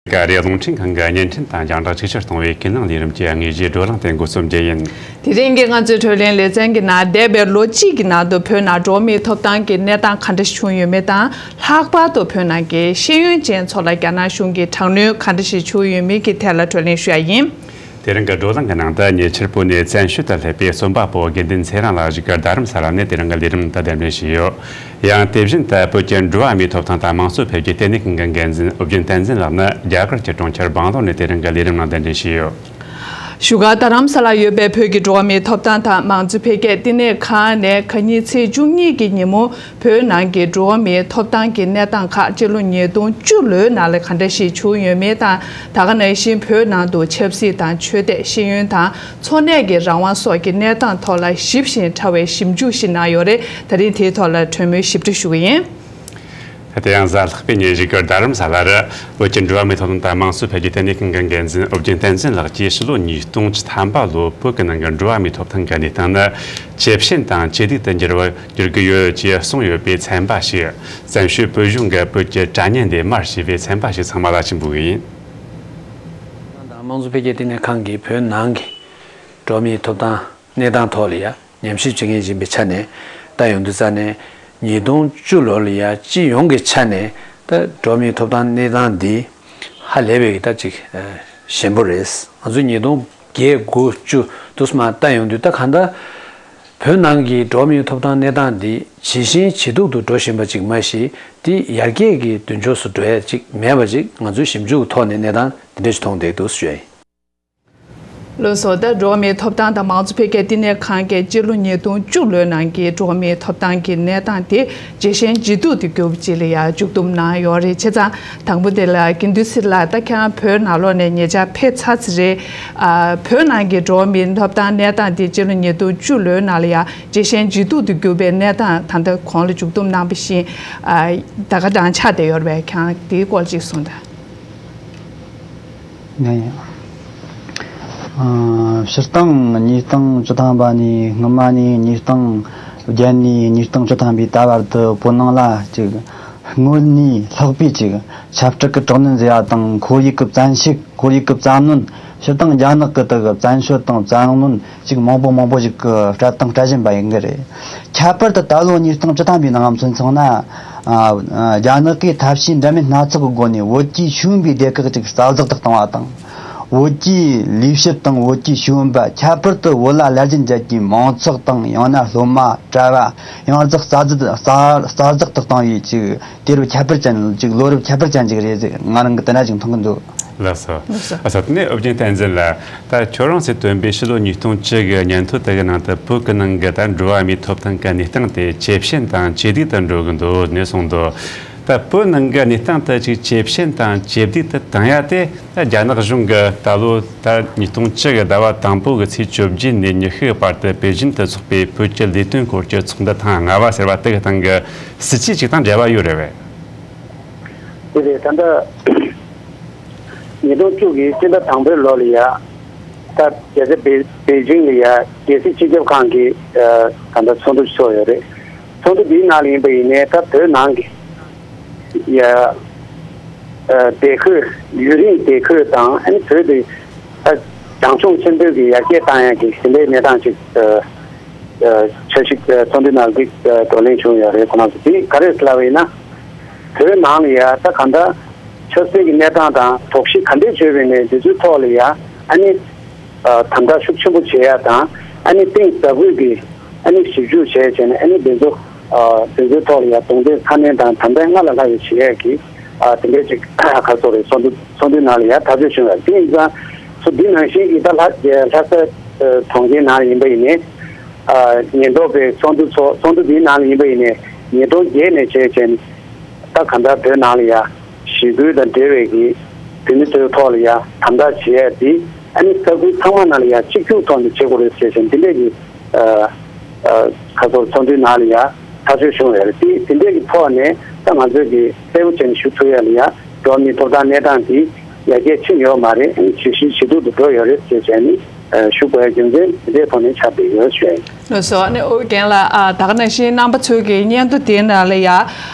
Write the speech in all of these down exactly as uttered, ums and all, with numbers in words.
ཀ་རི་རླུང་འཕྲིན་ཁང་གི་བརྙན་འཕྲིན་དང་རྒྱང་བསྒྲགས་ཆིག་ཆར་གཏོང་བའི་ཀུན་གླེང་ལས་རིམ་གྱི་དངོས་གཞིའི་བགྲོ་གླེང་དེ་འགོ་རྩོམ་རྒྱུ་ཡིན། དེ་རིང་གི་ང་ཚོའི་བགྲོ་གླེང་ལེ་ཚན་གྱི་ནང་འདས་པའི་ལོ་གཅིག་གི་ནང་དུ་བོད་ནང་འགྲོ་བ་མིའི་ཐོབ་ཐང་གི་གནས་སྟངས་ག་འདྲ་ཞིག་བྱུང་ཡོད་མེད་དང་། ལྷག་པར་དུ་བོད་ནང་གི་ཤེས་ཡོན་ཅན་ཚོ་ལ་རྒྱ་ནག་གཞུང་གིས་དྲག་གནོན་ག་འདྲ་ཞིག་བྱུང་ཡོད་མེད་ཀྱི་ཐད་ལ་བགྲོ་གླེང་ཞུ་ཡ་ཡིན། དེ་རིང་གི་བགྲོ་གླེང་གི་ནང་དུ་ཉེ་ཆར་བོད་ནས་བཙན་བྱོལ་དུ་སླེབས་པའི་རྩོམ་པ་པོ་དགེ་འདུན་ཚེ་རིང་ལགས་བཞུགས་སྒར་རྡ་རམ་ས་ལ་ནས་དེ་རིང་གི་ལས་རིམ་དུ་གདན་འདྲེན་ཞུས་ཡོད། ཡང་དེ་བཞིན་དུ་བོད་ཀྱི་འགྲོ་བ་མིའི་ཐོབ་ཐང་དང་དམངས་གཙོ་འཕེལ་རྒྱས་ལྟེ་གནས་ཁང་གི་འགན་འཛིན་ཨོ་རྒྱན་བསྟན་འཛིན་ལགས་ནི་རྒྱ་གར་གྱི་གྲོང་ཁྱེར་སྦང་ལོར་ནས་དེ་རིང་གི་ལས་རིམ་ནང་གདན་འདྲེན་ཞུས་ཡོད། བཞུགས་སྒར་རྡ་རམ་ས་ལར་ཡོད་པའི་བོད་ཀྱི་འགྲོ་བ་མིའི་ཐོབ་ཐང་དང་དམངས་གཙོ་འཕེལ་རྒྱས་ལྟེ་གནས་ཁང་ནས་ཁ་ཉིན་ཚེས་བཅུ་གཉིས་ཀྱི་ཉིན་མོ། བོད་ནང་གི་འགྲོ་བ་མིའི་ཐོབ་ཐང་གི་གནས་སྟངས་ཁག་སྤྱི་ལོ་ཉིས་སྟོང་བཅུ་ལོའི་ནང་ལ་ག་འདྲ་ཞིག་བྱུང་ཡོད་མེད་དང་། ད་ག་ནང་བཞིན་བོད་ནང་དུ་ཆབ་སྲིད་དང་ཆོས་དད། ཤེས་ཡོན་དང་འཚོ་གནས་ཀྱི་རང་དབང་སོགས་ཀྱི་གནས་སྟངས་ཐོག་ལ་ཞིབ་ཞིང་ཕྲ་བའི་ཞིབ་འཇུག་ཞིག་གནང་ཡོད་རེད། ད་རིང་དེའི་ཐོག་ལ་གྲོས་མོལ་ཞིབ་ཕྲ་ཞུ་གི་ཡིན། དེ་ཡང་གཟའ་ལྷག་པའི་ཉིན་བཞུགས་སྒར་རྡ་རམ་ས་ལར་བོད་ཀྱི་འགྲོ་བ་མིའི་ཐོབ་ཐང་དང་དམངས་གཙོ་འཕེལ་རྒྱས་ལྟེ་གནས་ཁང་གི་འགན་འཛིན་ཨོ་རྒྱན་བསྟན་འཛིན་ལགས་ཀྱིས་ཕྱི་ལོ་ཉིས་སྟོང་བཅུ་ཐམ་པ་ལོར་བོད་ཀྱི་ནང་གི་འགྲོ་བ་མིའི་ཐོབ་ཐང་གི་གནས་སྟངས་ནི་ཇེ་ཞན་དང་ཇེ་སྡུག་ཏུ་འགྱུར་བ། འགྱུར་གྱི་ཡོད་ཅེས་གསུངས་ཡོད་པའི་ཚན་པ་ཞིག་བཙན་བྱོལ་བོད་གཞུང་གིས་བོད་ཀྱི་དྲ་བརྙན་ལས་མར་ཞེས་པའི་ཚན་པ་ཞིག་ཚང་མ་ལ་ཕྱིན་པ་ཡིན། དང་དམངས་གཙོ་འཕེལ་རྒྱས་ལྟེ་གནས་ཁང་གིས་བོད་ནང་གི་འགྲོ་བ་མིའི་ཐོབ་ཐང་གནས་སྟངས་ཐོག་ལ་ཡ་ཉམས་ཞིབ་བྱེད་མཁན་ཡིན་པའི་ཆ་ནས་ལྟ་ཡོང་དུས་ཙ་ནས་ཉིས་སྟོང་བཅུ་ལོ་ལ་ཡ་སྤྱི་ཡོངས་ཀྱི་ཆ་ནས་ད་འགྲོ་བ་མིའི་ཐོབ་ཐང་གནས་སྟངས་འདི་ཧ་ལས་པའི་ད་ཅིག་ཞན་པོ་རེད། ང་ཚོས་ཉིས་སྟོང་བརྒྱད་དགུ་བཅུ་དུས་མ་ལྟ་ཡོང་དུས་ད་གང་ལྟར། བོད་ནང་གི་འགྲོ་བ་མིའི་ཐོབ་ཐང་གནས་སྟངས་འདི་ཇེ་ཞན་ཇེ་སྡུག་ཏུ་འགྲོ་བཞིན་པ་ཅིག་མ་གཞི། འདི་ཡར་རྒྱས་ཀྱི་མདུན་ཕྱོགས་སུ་འགྲོ་ཡ་ཅིག་མེད་པ་ཅིག་ང་ཚོའི་ཞིབ་འཇུག་གི་ཐོག་ནས་གནས་སྟངས་འདི་འདྲ་ཞིག་མཐོང་བསྡད་འདུག་ཞུ་ཡ་ཡིན། ལགས་སོ། ད་འགྲོ་བ་མིའི་ཐོབ་ཐང་དང་དམངས་གཙོ་འཕེལ་རྒྱས་ལྟེ་གནས་ཁང་གིས་སྤྱི་ལོ་ཉིས་སྟོང་བཅུ་ལོའི་ནང་གི་འགྲོ་བ་མིའི་ཐོབ་ཐང་གི་གནས་སྟངས་དེ་ཇེ་ཞན་ཇེ་སྡུག་ཏུ་གྱུར་པ་ཅིག་ལ་ཡང་མཇུག་བསྡོམས་གནང་ཡོད་རེད། བྱས་ཙང་དང་པོ་དེ་ལ་དགེ་འདུན་ཚེ་རིང་ལགས། ད་ཁྱེད་རང་བོད་ནང་ལོགས་ནས་ཉེ་ཆར་ཕེབས་ཚར་ཚར་རེད། ཨ། བོད་ནང་གི་འགྲོ་བ་མིའི་ཐོབ་ཐང་གནས་སྟངས་དེ་སྤྱི་ལོ་ཉིས་སྟོང་བཅུ་ལོའི་ནང་ལ་ཡང་ཇེ་ཞན་ཇེ་སྡུག་ཏུ་གྱུར་པའི་གནས་སྟངས་ད་ལྟ་གོང་ལ་མཇུག་བསྡོམས་གནང་བ་བཞིན། ཨ། ད་ག་རང་ཆགས་བསྡད་ཡོད་རེད་པས། ཁྱེད་རང་དེའི་སྐོར་ཅིག་གསུངས་དང་། ཡིན་ཡིན། ཨ། སྤྱིར་བཏང་ཉིས་སྟོང་བཅུ་ཐམ་པ་ནས་སྔོན་མ་ནས་ཉིས་སྟོང་བརྒྱད་ནས་ཉིས་སྟོང་བཅུ་ཐམ་པའི་ད་བར་དུ་བོད་ནང་ལ་ཅིག་སྔོན་ནས་ལྷག་པའི་ཅིག་ཆབ་སྲིད་ཀྱི་དྲག་གནོན་ཟེར་ཡ་དང་། ཁོར་ཡུག་གི་བཙན་ཤུགས། ཁོར་ཡུག་གི་བཙན་གནོན། སྤྱིར་བཏང་རྒྱ་ནག་གི་དག་གི་བཙན་བྱོལ་དང་བཙན་གནོན་ཅིག་མང་པོ་མང་པོ་ཞིག་གི་སྤྲད་དང་སྤྲད་བཞིན་པ་ཡིན་གྱི་རེད། ཁྱད་པར་དུ་ད་ལོ་ཉིས་སྟོང་བཅུ་ཐམ་པའི་ནང་མཚོན་སོང་ན། ཨ། ཨ། རྒྱ་ནག་གིས་ཐབས་ཤེས་འདྲ་མིན་སྣ་ཚོགས་ཀྱི་སྒོ་ནས་བོད་ཀྱི་ཤེས་ཡོན་པའི་སྡེ་ཁག་ཅིག་རྩ་བརླག་ཏུ་བཏང་བ་དང་། བོད་ཀྱི་ལས་བྱེད་དང་བོད་ཀྱི་ཤེས་ཡོན་པ། ཁྱད་པར་དུ་བོད་ལ་ལས་འཛིན་རྒྱལ་གྱི་མང་ཚོགས་དང་། ཡང་ན་སློབ་མ། གྲྭ་བ། ཡང་རྫོགས་རྩ་རྫོགས་རྩ་རྫོགས་ཏུ་བཏང་བའི་ཅིག་དུས་རབས་ཁྱད་པར་ཅན། ཅིག་ལོ་རབས་ཁྱད་པར་ཅན་ཅིག་རེད་ཟེར། ང་རང་གི་དེ་འདྲ་ཅིག་མཐོང་གི་འདུག། ལགས་སོ། ལགས་སོ། ཨ་ས་དེ་ནས་ཨོ་རྒྱན་བསྟན་འཛིན་ལགས། ད་ཁྱོད་རང་ཚོས་བཏོན་པའི་ཕྱི་ལོ་ཉིས་སྟོང་བཅུ་གི་སྙན་ཐོ་དེ་གི་ནང་དུ་བོད་ཀྱི་ནང་གི་ད་འགྲོ་བ་མིའི་ཐོབ་ཐང་གི་གནས་སྟངས་དེ་ཇེ་ཞན་དང་ཇེ་སྡུག་ཏུ་འགྲོ་གི་འདུག་ནས་གསུངས་འདུག། ད་བོད་ནང་གི་གནས་སྟངས་དེ་ཅིག་ཇེ་ཞན་དང་ཇེ་སྡུག་ཏུ་བཏང་ཡ་དེ། ད་རྒྱ་ནག་གཞུང་གིས་ད་ལོ་ད་ཉིས་སྟོང་བཅུ་གི་ཟླ་བ་དང་པོ་གི་ཚེས་བཅོ་བརྒྱད་ནས་ཉི་ཤུ་བར་དུ་པེ་ཅིན་དུ་འཚོགས་པའི་བོད་ཀྱི་ལས་དོན་སྐོར་གྱི་ཚོགས་འདུ་ཐེངས་ལྔ་པ་ཟེར་བ་དེ་གི་སྟེང་གི་སྲིད་ཇུས་ཅིག་དང་འབྲེལ་བ་ཡོད་རེད་པས། དེ་རེད། ད་ལྟ་ཉིས་སྟོང་བཅུ་གི་སྤྱི་ཟླ་དང་པོའི་ལོ་ལ་ཡ། ད་རྒྱལ་ས་པེ་པེ་ཅིང་ལ་ཡ་རྒྱལ་སྲིད་སྤྱི་ཁྱབ་ཁང་གི་ད་ལྟ་ཚོགས་འདུ་ཚོགས་ཡོད་རེད། ཚོགས་འདུ་འདིའི་ནང་ལ་ཡིན་པ་ཡིན་ནའི་ད་བོད་ནང་གི་ཡ། ཨ། བདེ་འཁོད། ཡུན་རིང་བདེ་འཁོད་དང་། ཨ་ནི་བོད་དེ་ད་བྱང་ཕྱོགས་ཆེན་པོའི་གི་ཡར་རྒྱས་བཏང་ཡག་གི་དེ་འདྲའི་གནས་སྟངས་ཅིག་ཨ། ཨ། འཆར་གཞི་ཨ། ཚོགས་འདུའི་ནང་གི་ཨ། བགྲོ་གླེང་བྱུང་ཡོད་རེད། ཁོ་རང་ཚོ་དེ་ག་རེ་ལབ་པ་ཡིན་ན། བོད་ནང་ལ་ཡ་ད་གང་ལྟར་ཆབ་སྲིད་ཀྱི་གནས་སྟངས་དང་དོགས་གཞི་ག་འདྲས་བརྗོད་པ་ཡིན་ནའི་འདི་ཚོའི་ཐོག་ལ་ཡ། ཨ་ནི། ཨ། དམ་དྲག་ཤུགས་ཆེན་པོ་བྱེད་ཡ་དང་། ཨ་ནི་གཏིང་ཟབ་པོས་ཀྱི་ཨ་ནི་ཞིབ་འཇུག་བྱས་བྱས་ནས། ཨ་ནི་དེ་ཚོ་ཨ། དེ་ཚོའི་ཐོག་ལ་ཡ་གདོང་གཏད་ཚ་ནན་དང་དམ་དྲག་སྔར་ལས་ལྷག་པའི་བྱེད་ཡས་ཀྱི་ཨ། དེ་འདྲའི་ཅིག་ཁ་སོ་རེད། ཚོགས་འདུ་ཚོགས་འདུའི་ནང་ལ་ཡ་ཐག་གཅོད་བྱུང་བ་དེ་ཡིན་ཙང་། ཚོ་འདི་ནང་བཞིན་གྱི་ད་ལྷ་ལྷ་ས་གྲོང་ཁྱེར་ནང་ཡིན་པ་ཡིན་ནའི། ཨ། ཉེན་རྟོག་པའི་ཚོགས་འདུ་ཚོགས་ཚོགས་འདུ་འདིའི་ནང་ལ་ཡིན་པ་ཡིན་ནའི་ཉིས་སྟོང་བརྒྱད་ནས་བྱས་བྱས་ནས། ད་གང་ལྟར་བོད་ནང་ལ་ཡ་ཞི་རྒོལ་དང་འབྲེལ་བའི་གི་བོད་མི་ཚོའི་ཐོག་ལ་ཡ་དམ་དྲག་བྱེད་ཡ་དེ། ཨ་ནི་ས་ཁུལ་ཚང་མ་ནང་ལ་ཡ་གཅིག་གྱུར་ཐོག་ནས་བྱེད་དགོས་རེད་ཟེར་བཞིན་འདི་འདྲས་ཀྱི་ཨ། ཨ། ཁ་ཐོར་ཚོགས་འདུའི་ནང་ལ་ཡ་ཐག་གཅོད་བྱུང་ཡོད་རེད། དེ་དེ་འདྲས་ཀྱི་ཐོག་ནས་ད་ང་ཚོས་ཀྱི་གསལ་པོ་བྱས་ནས་ཞུ་ཐུབ་ཡ་ལ་ཡ། འགྲོ་བ་མིའི་ཐོབ་ཐང་གནས་སྟངས་དེ་ཡར་རྒྱས་ཕྱིན་ཡོད་མ་རེད། ཇེ་ཞན་ཇེ་སྡུག་ཏུ་འགྲོ་ཡོད་རེད་ཟེར་བྱས་ནས། ཞུ་དགོས་རྒྱུ་མཚན་དེ་འདྲའི་ཐོག་ནས་ཆགས་བསྡད་ཡོད་ཞུ་ཡ་ཡིན། ལགས་སོ། ཨ་ནི་ཨོ་རྒན་ལགས། ཨ་ད་ག་ནང་བཞིན་རྣམ་པ་ཚོའི་གི་སྙན་ཐོ་དེའི་ནང་ལ་ཡ། ཨ་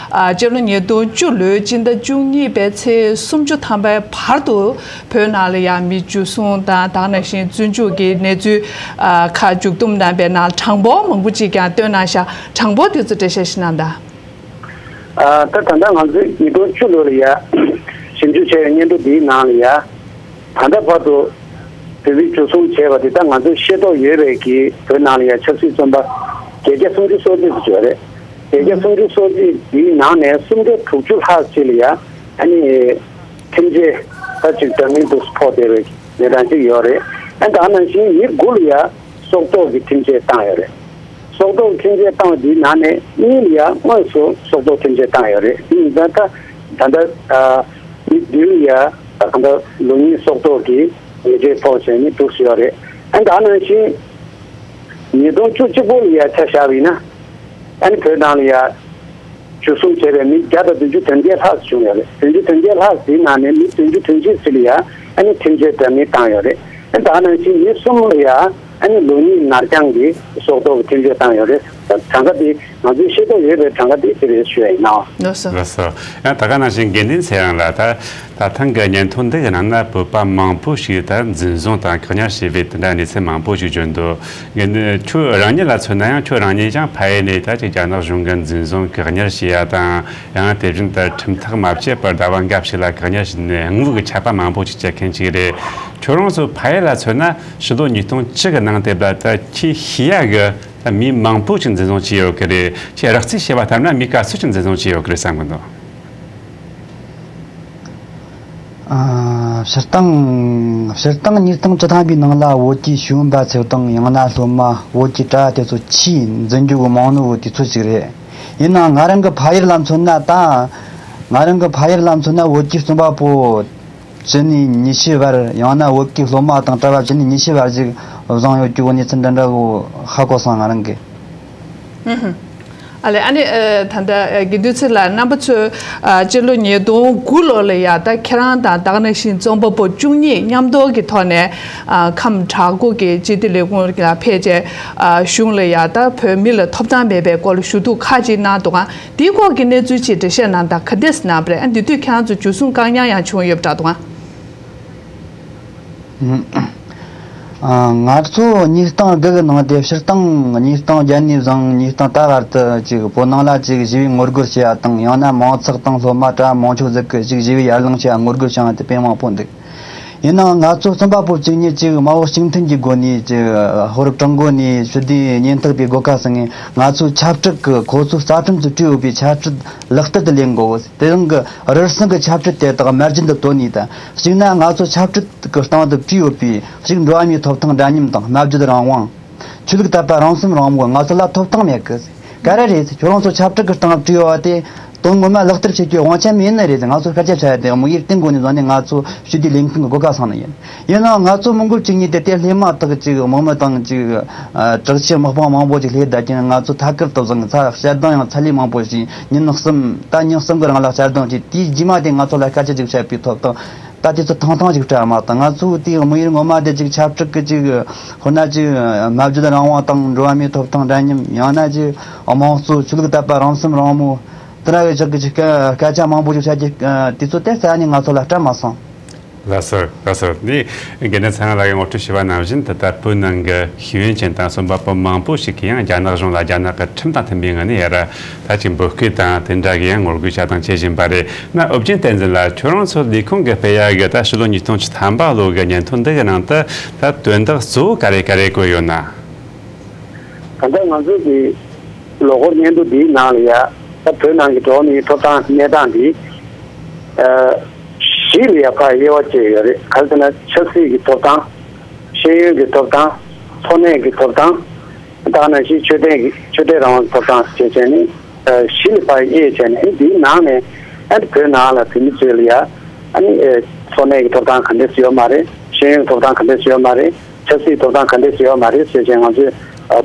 སྤྱི་ལོ་ཉིས་སྟོང་བཅུ་ལོའི་སྤྱི་ཟླ་བཅུ་གཉིས་པའི་ཚེས་སུམ་ཅུ་ཐམ་པའི་བར་དུ་བོད་ནང་ལ་ཡ་མི་འཇུ་བཟུང་དང་ད་ག་ནང་བཞིན་བཙོན་འཇུག་གི་གནས་ཚུལ་ཨ་ཁག་མཇུག་བསྡོམས་གནང་པའི་ནང་གྲངས་འབོར་མང་པོ་ཅིག་ཀྱང་བཏོན་གནང་ཤག་གྲངས་འབོར་དེ་ཚོ་འགྲེལ་བཤད་ཞིག་གནང་དང་། ཨ་ད་ད་ལྟ་ང་ཚོས་ཉིས་སྟོང་བཅུ་ལོ་ལ་ཡ་ཞིབ་འཇུག་བྱས་པའི་སྙན་ཐོ་འདིའི་ནང་ལ་ཡ། ད་ལྟ་བར་དུ་བོད་མི་འཇུ་བཟུང་བྱས་པ་དེ་དག་ང་ཚོས་ཤེས་རྟོགས་ཡོད་པའི་གི་བོད་ནང་ལ་ཡ་ཆབ་སྲིད་བཙོན་པ་བརྒྱད་བརྒྱ་སུམ་ཅུ་སོ་གཅིག་ཙམ་ཡོད་རེད། བརྒྱད་བརྒྱ་སུམ་ཅུ་སོ་གཅིག་འདིའི་ནང་ནས་སུམ་བརྒྱ་དྲུག་ཅུ་ལྷག་ཅིག་ལ་ཡ་ཨ་ནི་ཁྲིམས་ཆད་ད་ཅིག་འདྲ་མིན་དུ་ཕོག་བསྡད་པའི་གནས་སྟངས་ཅིག་ཡོད་རེད། ཨ་ད་ནང་བཞིན་མི་དགུ་ལ་ཡ་སྲོག་ཐོག་གི་ཁྲིམས་ཆད་བཏང་ཡོད་རེད། སྲོག་ཐོག་ཁྲིམས་ཆད་བཏང་བ་འདིའི་ནང་ནས་གཉིས་ལ་ཡ་དངོས་སུ་སྲོག་ཐོག་ཁྲིམས་ཆད་བཏང་ཡོད་རེད། དེ་ཡིན་ཙང་ད་ད་ལྟ་ཨ་མི་བདུན་ལ་ཡ་ད་གང་ལྟར་ལོ་གཉིས་སྲོག་ཐོག་གི་ཉེས་ཆད་ཕོག་བྱས་ནས་འདུག་སེ་ཡོད་རེད། ཨ་ད་ནང་བཞིན་ཉིས་སྟོང་བཅུ་གཅིག་པོ་ལ་ཡ་ཆ་བཞག་པ་ཡིན་ན་ཨ་ནི་བོད་ནང་ལ་ཡ་འཇུ་བཟུང་བྱས་པའི་མི་བརྒྱ་དང་བདུན་ཅུ་དོན་བརྒྱད་ལྷག་བྱུང་ཡོད་རེད། བདུན་ཅུ་དོན་བརྒྱད་ལྷག་དེའི་ནང་ནས་མི་བདུན་ཅུ་དོན་གཅིག་ཙམ་ལ་ཡ་ཨ་ནི་ཁྲིམས་ཆད་འདྲ་མིན་བཏང་ཡོད་རེད། ཨ་ད་ནང་བཞིན་མི་གསུམ་ལ་ཡ་ཨ་ནི་ལོ་གཉིས་ནར་འགྱངས་ཀྱི་སྲོག་ཐོག་གི་ཁྲིམས་ཆད་བཏང་ཡོད་རེད། གྲངས་ཀ་དེ་ང་ཚོས་ཤེས་རྟོགས་ཡོད་པའི་གྲངས་ཀ་དེ་དེ་རེད་ཞུ་ཡ་ཡིན་ནོ། ལགས་སོ། ལགས་སོ། ཡང་ད་ག་ནང་བཞིན་དགེ་འདུན་ཚེ་རིང་ལགས། ད་ད་ཐེངས་ཀྱི་སྙན་ཐོ་འདི་གི་ནང་ན་བོད་པ་མང་པོ་ཞིག་ད་འཛིན་བཟུང་དང་བཀག་ཉར་བྱས་པའི་དེ་འདྲ་གནས་ཚུལ་མང་པོ་ཞིག་བརྗོད་འདུག་དགེ་འདུན་ཁྱོད་རང་ཉིད་ལ་མཚོན་ན་ཡང་ཁྱོད་རང་ཉིད་ཀྱང་ཕ་ཡུལ་ནས་ད་ཅིག་རྒྱ་ནག་གཞུང་གིས་འཛིན་བཟུང་བཀག་ཉར་བྱས་ཡ་དང་། ཡང་དེ་བཞིན་དུ་ཁྲིམས་ཐག་མ་བཅད་པར་ཟླ་བ་འགའ་ཞིག་ལ་བཀག་ཉར་བྱས་ནས་དངུལ་གྱི་ཆད་པ་མང་པོ་ཞིག་བཅད་མཁན་ཅིག་རེད། ཁྱོད་རང་ཚོ་ཕ་ཡུལ་ལ་མཚོན་ན་ཕྱི་ལོ་ཉིས་སྟོང་བཅུ་གི་ནང་དེ་ལ་ད་ཁྱེད་ཤེས་ཡ་གི་ད་མི་མང་པོ་ཞིག་འཛིན་བཟུང་བྱས་ཡོད་ཀྱི་རེད། ཁྱེད་རགས་ཚིག་བཤད་པ་ལྟར་ན་མི་ག་ཚོད་ཅིག་འཛིན་བཟུང་བྱས་ཡོད་ཀྱི་རེད་བསམ་གི་འདུག་ཨ། སྤྱིར་བཏང་སྤྱིར་བཏང་ཉིས་སྟོང་བཅུ་ཐམ་པའི་ནང་ལ་བོད་ཀྱི་ཤེས་ཡོན་པ་ཚོ་དང་ཡང་ན་སློབ་མ་བོད་ཀྱི་གྲྭ་དེ་ཚོ་ཆེས་འཛིན་རྒྱུ་གི་མང་ནོ་དེ་ཚོ་ཞིག་རེད། ཡིན་ནའང་ང་རང་གི་ཕ་ཡུལ་ལ་མཚོན་ན་ད། ང་རང་གི་ཕ་ཡུལ་ལ་མཚོན་ན་བོད་ཀྱི་རྩོམ་པ་པོ་བཅུ་ནས་ཉི་ཤུ་བར། ཡང་ན་བོད་ཀྱི་སློབ་མ་དང་གྲྭ་པ་བཅུ་ནས་ཉི་ཤུ་བར་ཞིག་བཟུང་ཡོད་རྒྱུ་གི་གནས་ཚུལ་འདྲ་འདྲ་བོ་ཧ་གོ་སོང་། ང་རང་གིས། ཨུ་ཧུམ། ཨ་ལས། ཨ་ནི་ཨ་ད་ལྟ་ཨ་དགེ་འདུན་ཚེ་ལགས། རྣམ་པ་ཚོས་ཨ་སྤྱི་ལོ་ཉིས་སྟོང་དགུ་ལོ་ལ་ཡ་ད་ཁྱེད་རང་དང་ད་ག་ནང་བཞིན་རྩོམ་པ་པོ་བཅུ་གཉིས་མཉམ་དུ་གི་ཐོག་ནས་ཨ་ཁམས་བྲག་འགོ་གི་སྤྱི་བདེ་ལས་ཁུངས་ལ་ཕེབས་བྱས་ཨ་གཞུང་ལ་ཡ་ད་བོད་མི་ལ་ཐོབ་ཐང་མེད་པའི་སྐོར་ལ་ཞུ་གཏུག་ཁག་ཅིག་གནང་འདུག་ག་དེའི་སྐོར་གྱི་གནས་ཚུལ་ཅིག་འགྲེལ་བཤད་གནང་དང་། ག་འདྲས་གནང་བ་རེད། ཨ་འདི་དུས་ཁྱེད་རང་ཚོ་འཇུ་བཟུང་བཀག་ཉར་ཡང་བྱུང་ཡོད་པ་འདྲ་འདུག་ག་ཨ། ང་ཚོ་ཉིས་སྟོང་དགུ་གི་ནང་དེ་སྤྱིར་བཏང་ཉིས་སྟོང་བརྒྱད་ནས་བཟུང་ཉིས་སྟོང་ད་བར་དུ་ཅིག་བོད་ནང་ལ་ཅིག་ཞི་བའི་ངོ་རྒོལ་བྱེད་ཡ་དང་། ཡང་ན་མང་ཚོགས་དང་སློབ་མ་གྲྭ་མང་ཆེ་ཟིག་གིས་ཅིག་ཞི་བའི་ཡར་ལངས་བྱེད་ཡ་ངོ་རྒོལ་བྱེད་ཡ་དེ་དཔེ་མང་པོ་འདུག་ཡིན་ནའང་ང་ཚོ་རྩོམ་པ་པོ་གཅིག་གཉིས་ཅིག་མ་འོངས་གཅིག་མཐུན་གྱི་སྒོ་ནས་ཅིག་ཕོ་རབ་དྲང་པོ་ནས་ཞི་བདེ་ཉིན་ཐག་པའི་སྒོ་ཁ་སོང་ངས། ང་ཚོའི་ཆབ་སྲིད་ཀྱི་ཁོ་ཚོའི་རྩ་ཁྲིམས་སུ་བྲིས་ཡོད་པའི་ཆབ་སྲིད་ལག་བསྟར་དུ་ལེན་དགོས། དེ་རིང་གི་རུལ་སུངས་ཀྱི་ཆབ་སྲིད་དེ་དག་སྨྲ་བརྗོད་དུ་བཏོན་ནས་དང་། གཅིག་ན་ང་ཚོ་ཆབ་སྲིད་ཀྱི་སྟེང་དུ་བྲིས་ཡོད་པའི་གཅིག་འགྲོ་བ་མིའི་ཐོབ་ཐང་འདྲ་མཉམ་དང་། སྨྲ་བརྗོད་རང་དབང་། ཆོས་ལུགས་དད་པ་རང་གསུམ་རང་མོས། ང་ཚོ་ལ་ཐོབ་ཐང་མེད་གི། ག་རེ་རེད། ཁྱོད་རང་ཚོ་ཆབ་སྲིད་ཀྱི་སྟེང་བྲིས་ཡོད་པ་དེ་དོན་ངོ་མ་ལག་བསྟར་བྱེད་རྒྱུའི་དབང་ཆ་མེད་ནི་རེད། ང་ཚོ་སྐད་ཆ་བཤད་ཡ་དེ་དམིགས་ཡུལ་དེའི་སྒོ་ནས་བཟུང་ནས་ང་ཚོ་ཞི་བདེ་ལས་འགུལ་གྱི་སྒོ་ཁ་སོང་ནི་ཡིན། ཡིན་ནའང་ང་ཚོ་མི་འགོ་གཅིག་གཉིས་དེ་དེ་སླེབས་མ་ཐག་ཅིག་དམག་མི་དང་ཅིག་དྲག་ཆས་དམག་དཔུང་མང་པོ་ཅིག་སླེབས་བསྡད་ཀྱང་། ང་ཚོ་ཐད་ཀར་དུ་བཟུང་། ཚ་གཅར་རྡུང་ཡང་ཚ་ལས་མང་པོ་བྱས། ཉིན་གསུམ། ད་ཉིན་གསུམ་གྱི་རིང་ལ་གཅར་རྡུང་བྱས། དེའི་རྗེས་མ་དེ་ང་ཚོ་ལ་སྐད་ཆ་ཅིག་བཤད་པའི་ཐོབ་ཐང་ད་དེ་ཚོ་ཐང་ཐང་ཞིག་སྤྲད་མ་བཏང་། ང་ཚོའི་དེའི་དམིགས་ཡུལ་ངོ་མ་དེ་ཅིག་ཆབ་སྲིད་ཀྱི་ཅིག་དཔེར་ན་ཅིག་སྨྲ་བརྗོད་རང་དབང་དང་འགྲོ་བ་མིའི་ཐོབ་ཐང་འདྲ་མཉམ། ཡང་ན་ཅིག་དམངས་གཙོ། ཆོས་ལུགས་དད་པ་རང་གསུམ་རང་མོས། དེ་འདྲ་བའི་ཕྱོགས་ཀྱི་ཅིག་སྐད་སྐད་ཆ་མང་པོ་ཞིག་བཤད་རྒྱུ་དེ་ཚོ་དེ་རྩ་ནས་ང་ཚོ་ལ་སྤྲད་མ་སོང་། ལགས་སོ། ལགས་སོ། འདི་དགེ་འདུན་ཚེ་རིང་ལགས་ཀྱིས་ངོ་སྤྲོད་ཞུས་པ་ནང་བཞིན་དུ། ད་བོད་ནང་གི་ཤེས་ཡོན་ཅན་དང་རྩོམ་པ་པོ་མང་པོ་ཞིག་གིས་ཡང་རྒྱ་ནག་གཞུང་ལ་རྒྱ་ནག་གི་ཁྲིམས་དང་མཐུན་པའི་ངང་ནས་ཡ་ར་ད་ཅིག་འབོད་སྐུལ་དང་དེ་འདྲ་གི་ཡང་ངོ་རྒོལ་བྱ་སྟངས་བྱེད་བཞིན་པ་རེད། ན་ཨོ་རྒྱན་བསྟན་འཛིན་ལགས། ཁྱོད་རང་ཚོ་ལས་ཁུངས་ཀྱིས་སྤེལ་ཡག་གི་ད་ཕྱི་ལོ་ཉིས་སྟོང་བཅུ་ཐམ་པ་ལོ་གི་སྙན་ཐོ་འདི་གི་ནང་དུ་ད་དོན་དག་གཙོ་བོ་ག་རེ་ག་རེ་བཀོད་ཡོད་ན། ད་ལྟ་ང་ཚོ་གི་ལོ་འཁོར་སྙན་ཐོ་འདིའི་ནང་ལ་ཡ། ད་བོད་ནང་གི་འགྲོ་བ་མིའི་ཐོབ་ཐང་གནས་སྟངས་འདི་ཨ་བཞི་ལ་ཡ་ཕར་དབྱེ་བ་བཅད་ཡོད་རེད། ག་རེ་ཟེར་ན་ཆབ་སྲིད་ཀྱི་ཐོབ་ཐང་། ཤེས་ཡོན་གྱི་ཐོབ་ཐང་། འཚོ་གནས་ཀྱི་ཐོབ་ཐང་། ད་ག་ནང་བཞིན་ཆོས་དད་ཀྱི་ཆོས་དད་རང་དབང་གི་ཐོབ་ཐང་ཞེས་བྱས་ནས་ཨ་བཞི་ལ་ཕར་དབྱེ་བྱས་ནས། འདིའི་ནང་ནས་ཨ་ནི་བོད་ནང་ལ་བོད་མི་ཚོ་ལ་ཡ་ཨ་ནི་ཨ་འཚོ་གནས་ཀྱི་ཐོབ་ཐང་ག་འདྲས་སུ་ཡོད་མ་རེད། ཤེས་ཡོན་གྱི་ཐོབ་ཐང་ག་འདྲས་སུ་ཡོད་མ་རེད། ཆབ་སྲིད་ཐོབ་ཐང་ག་འདྲས་སུ་ཡོད་མ་རེད་ཟེར་བྱས་ང་ཚོས་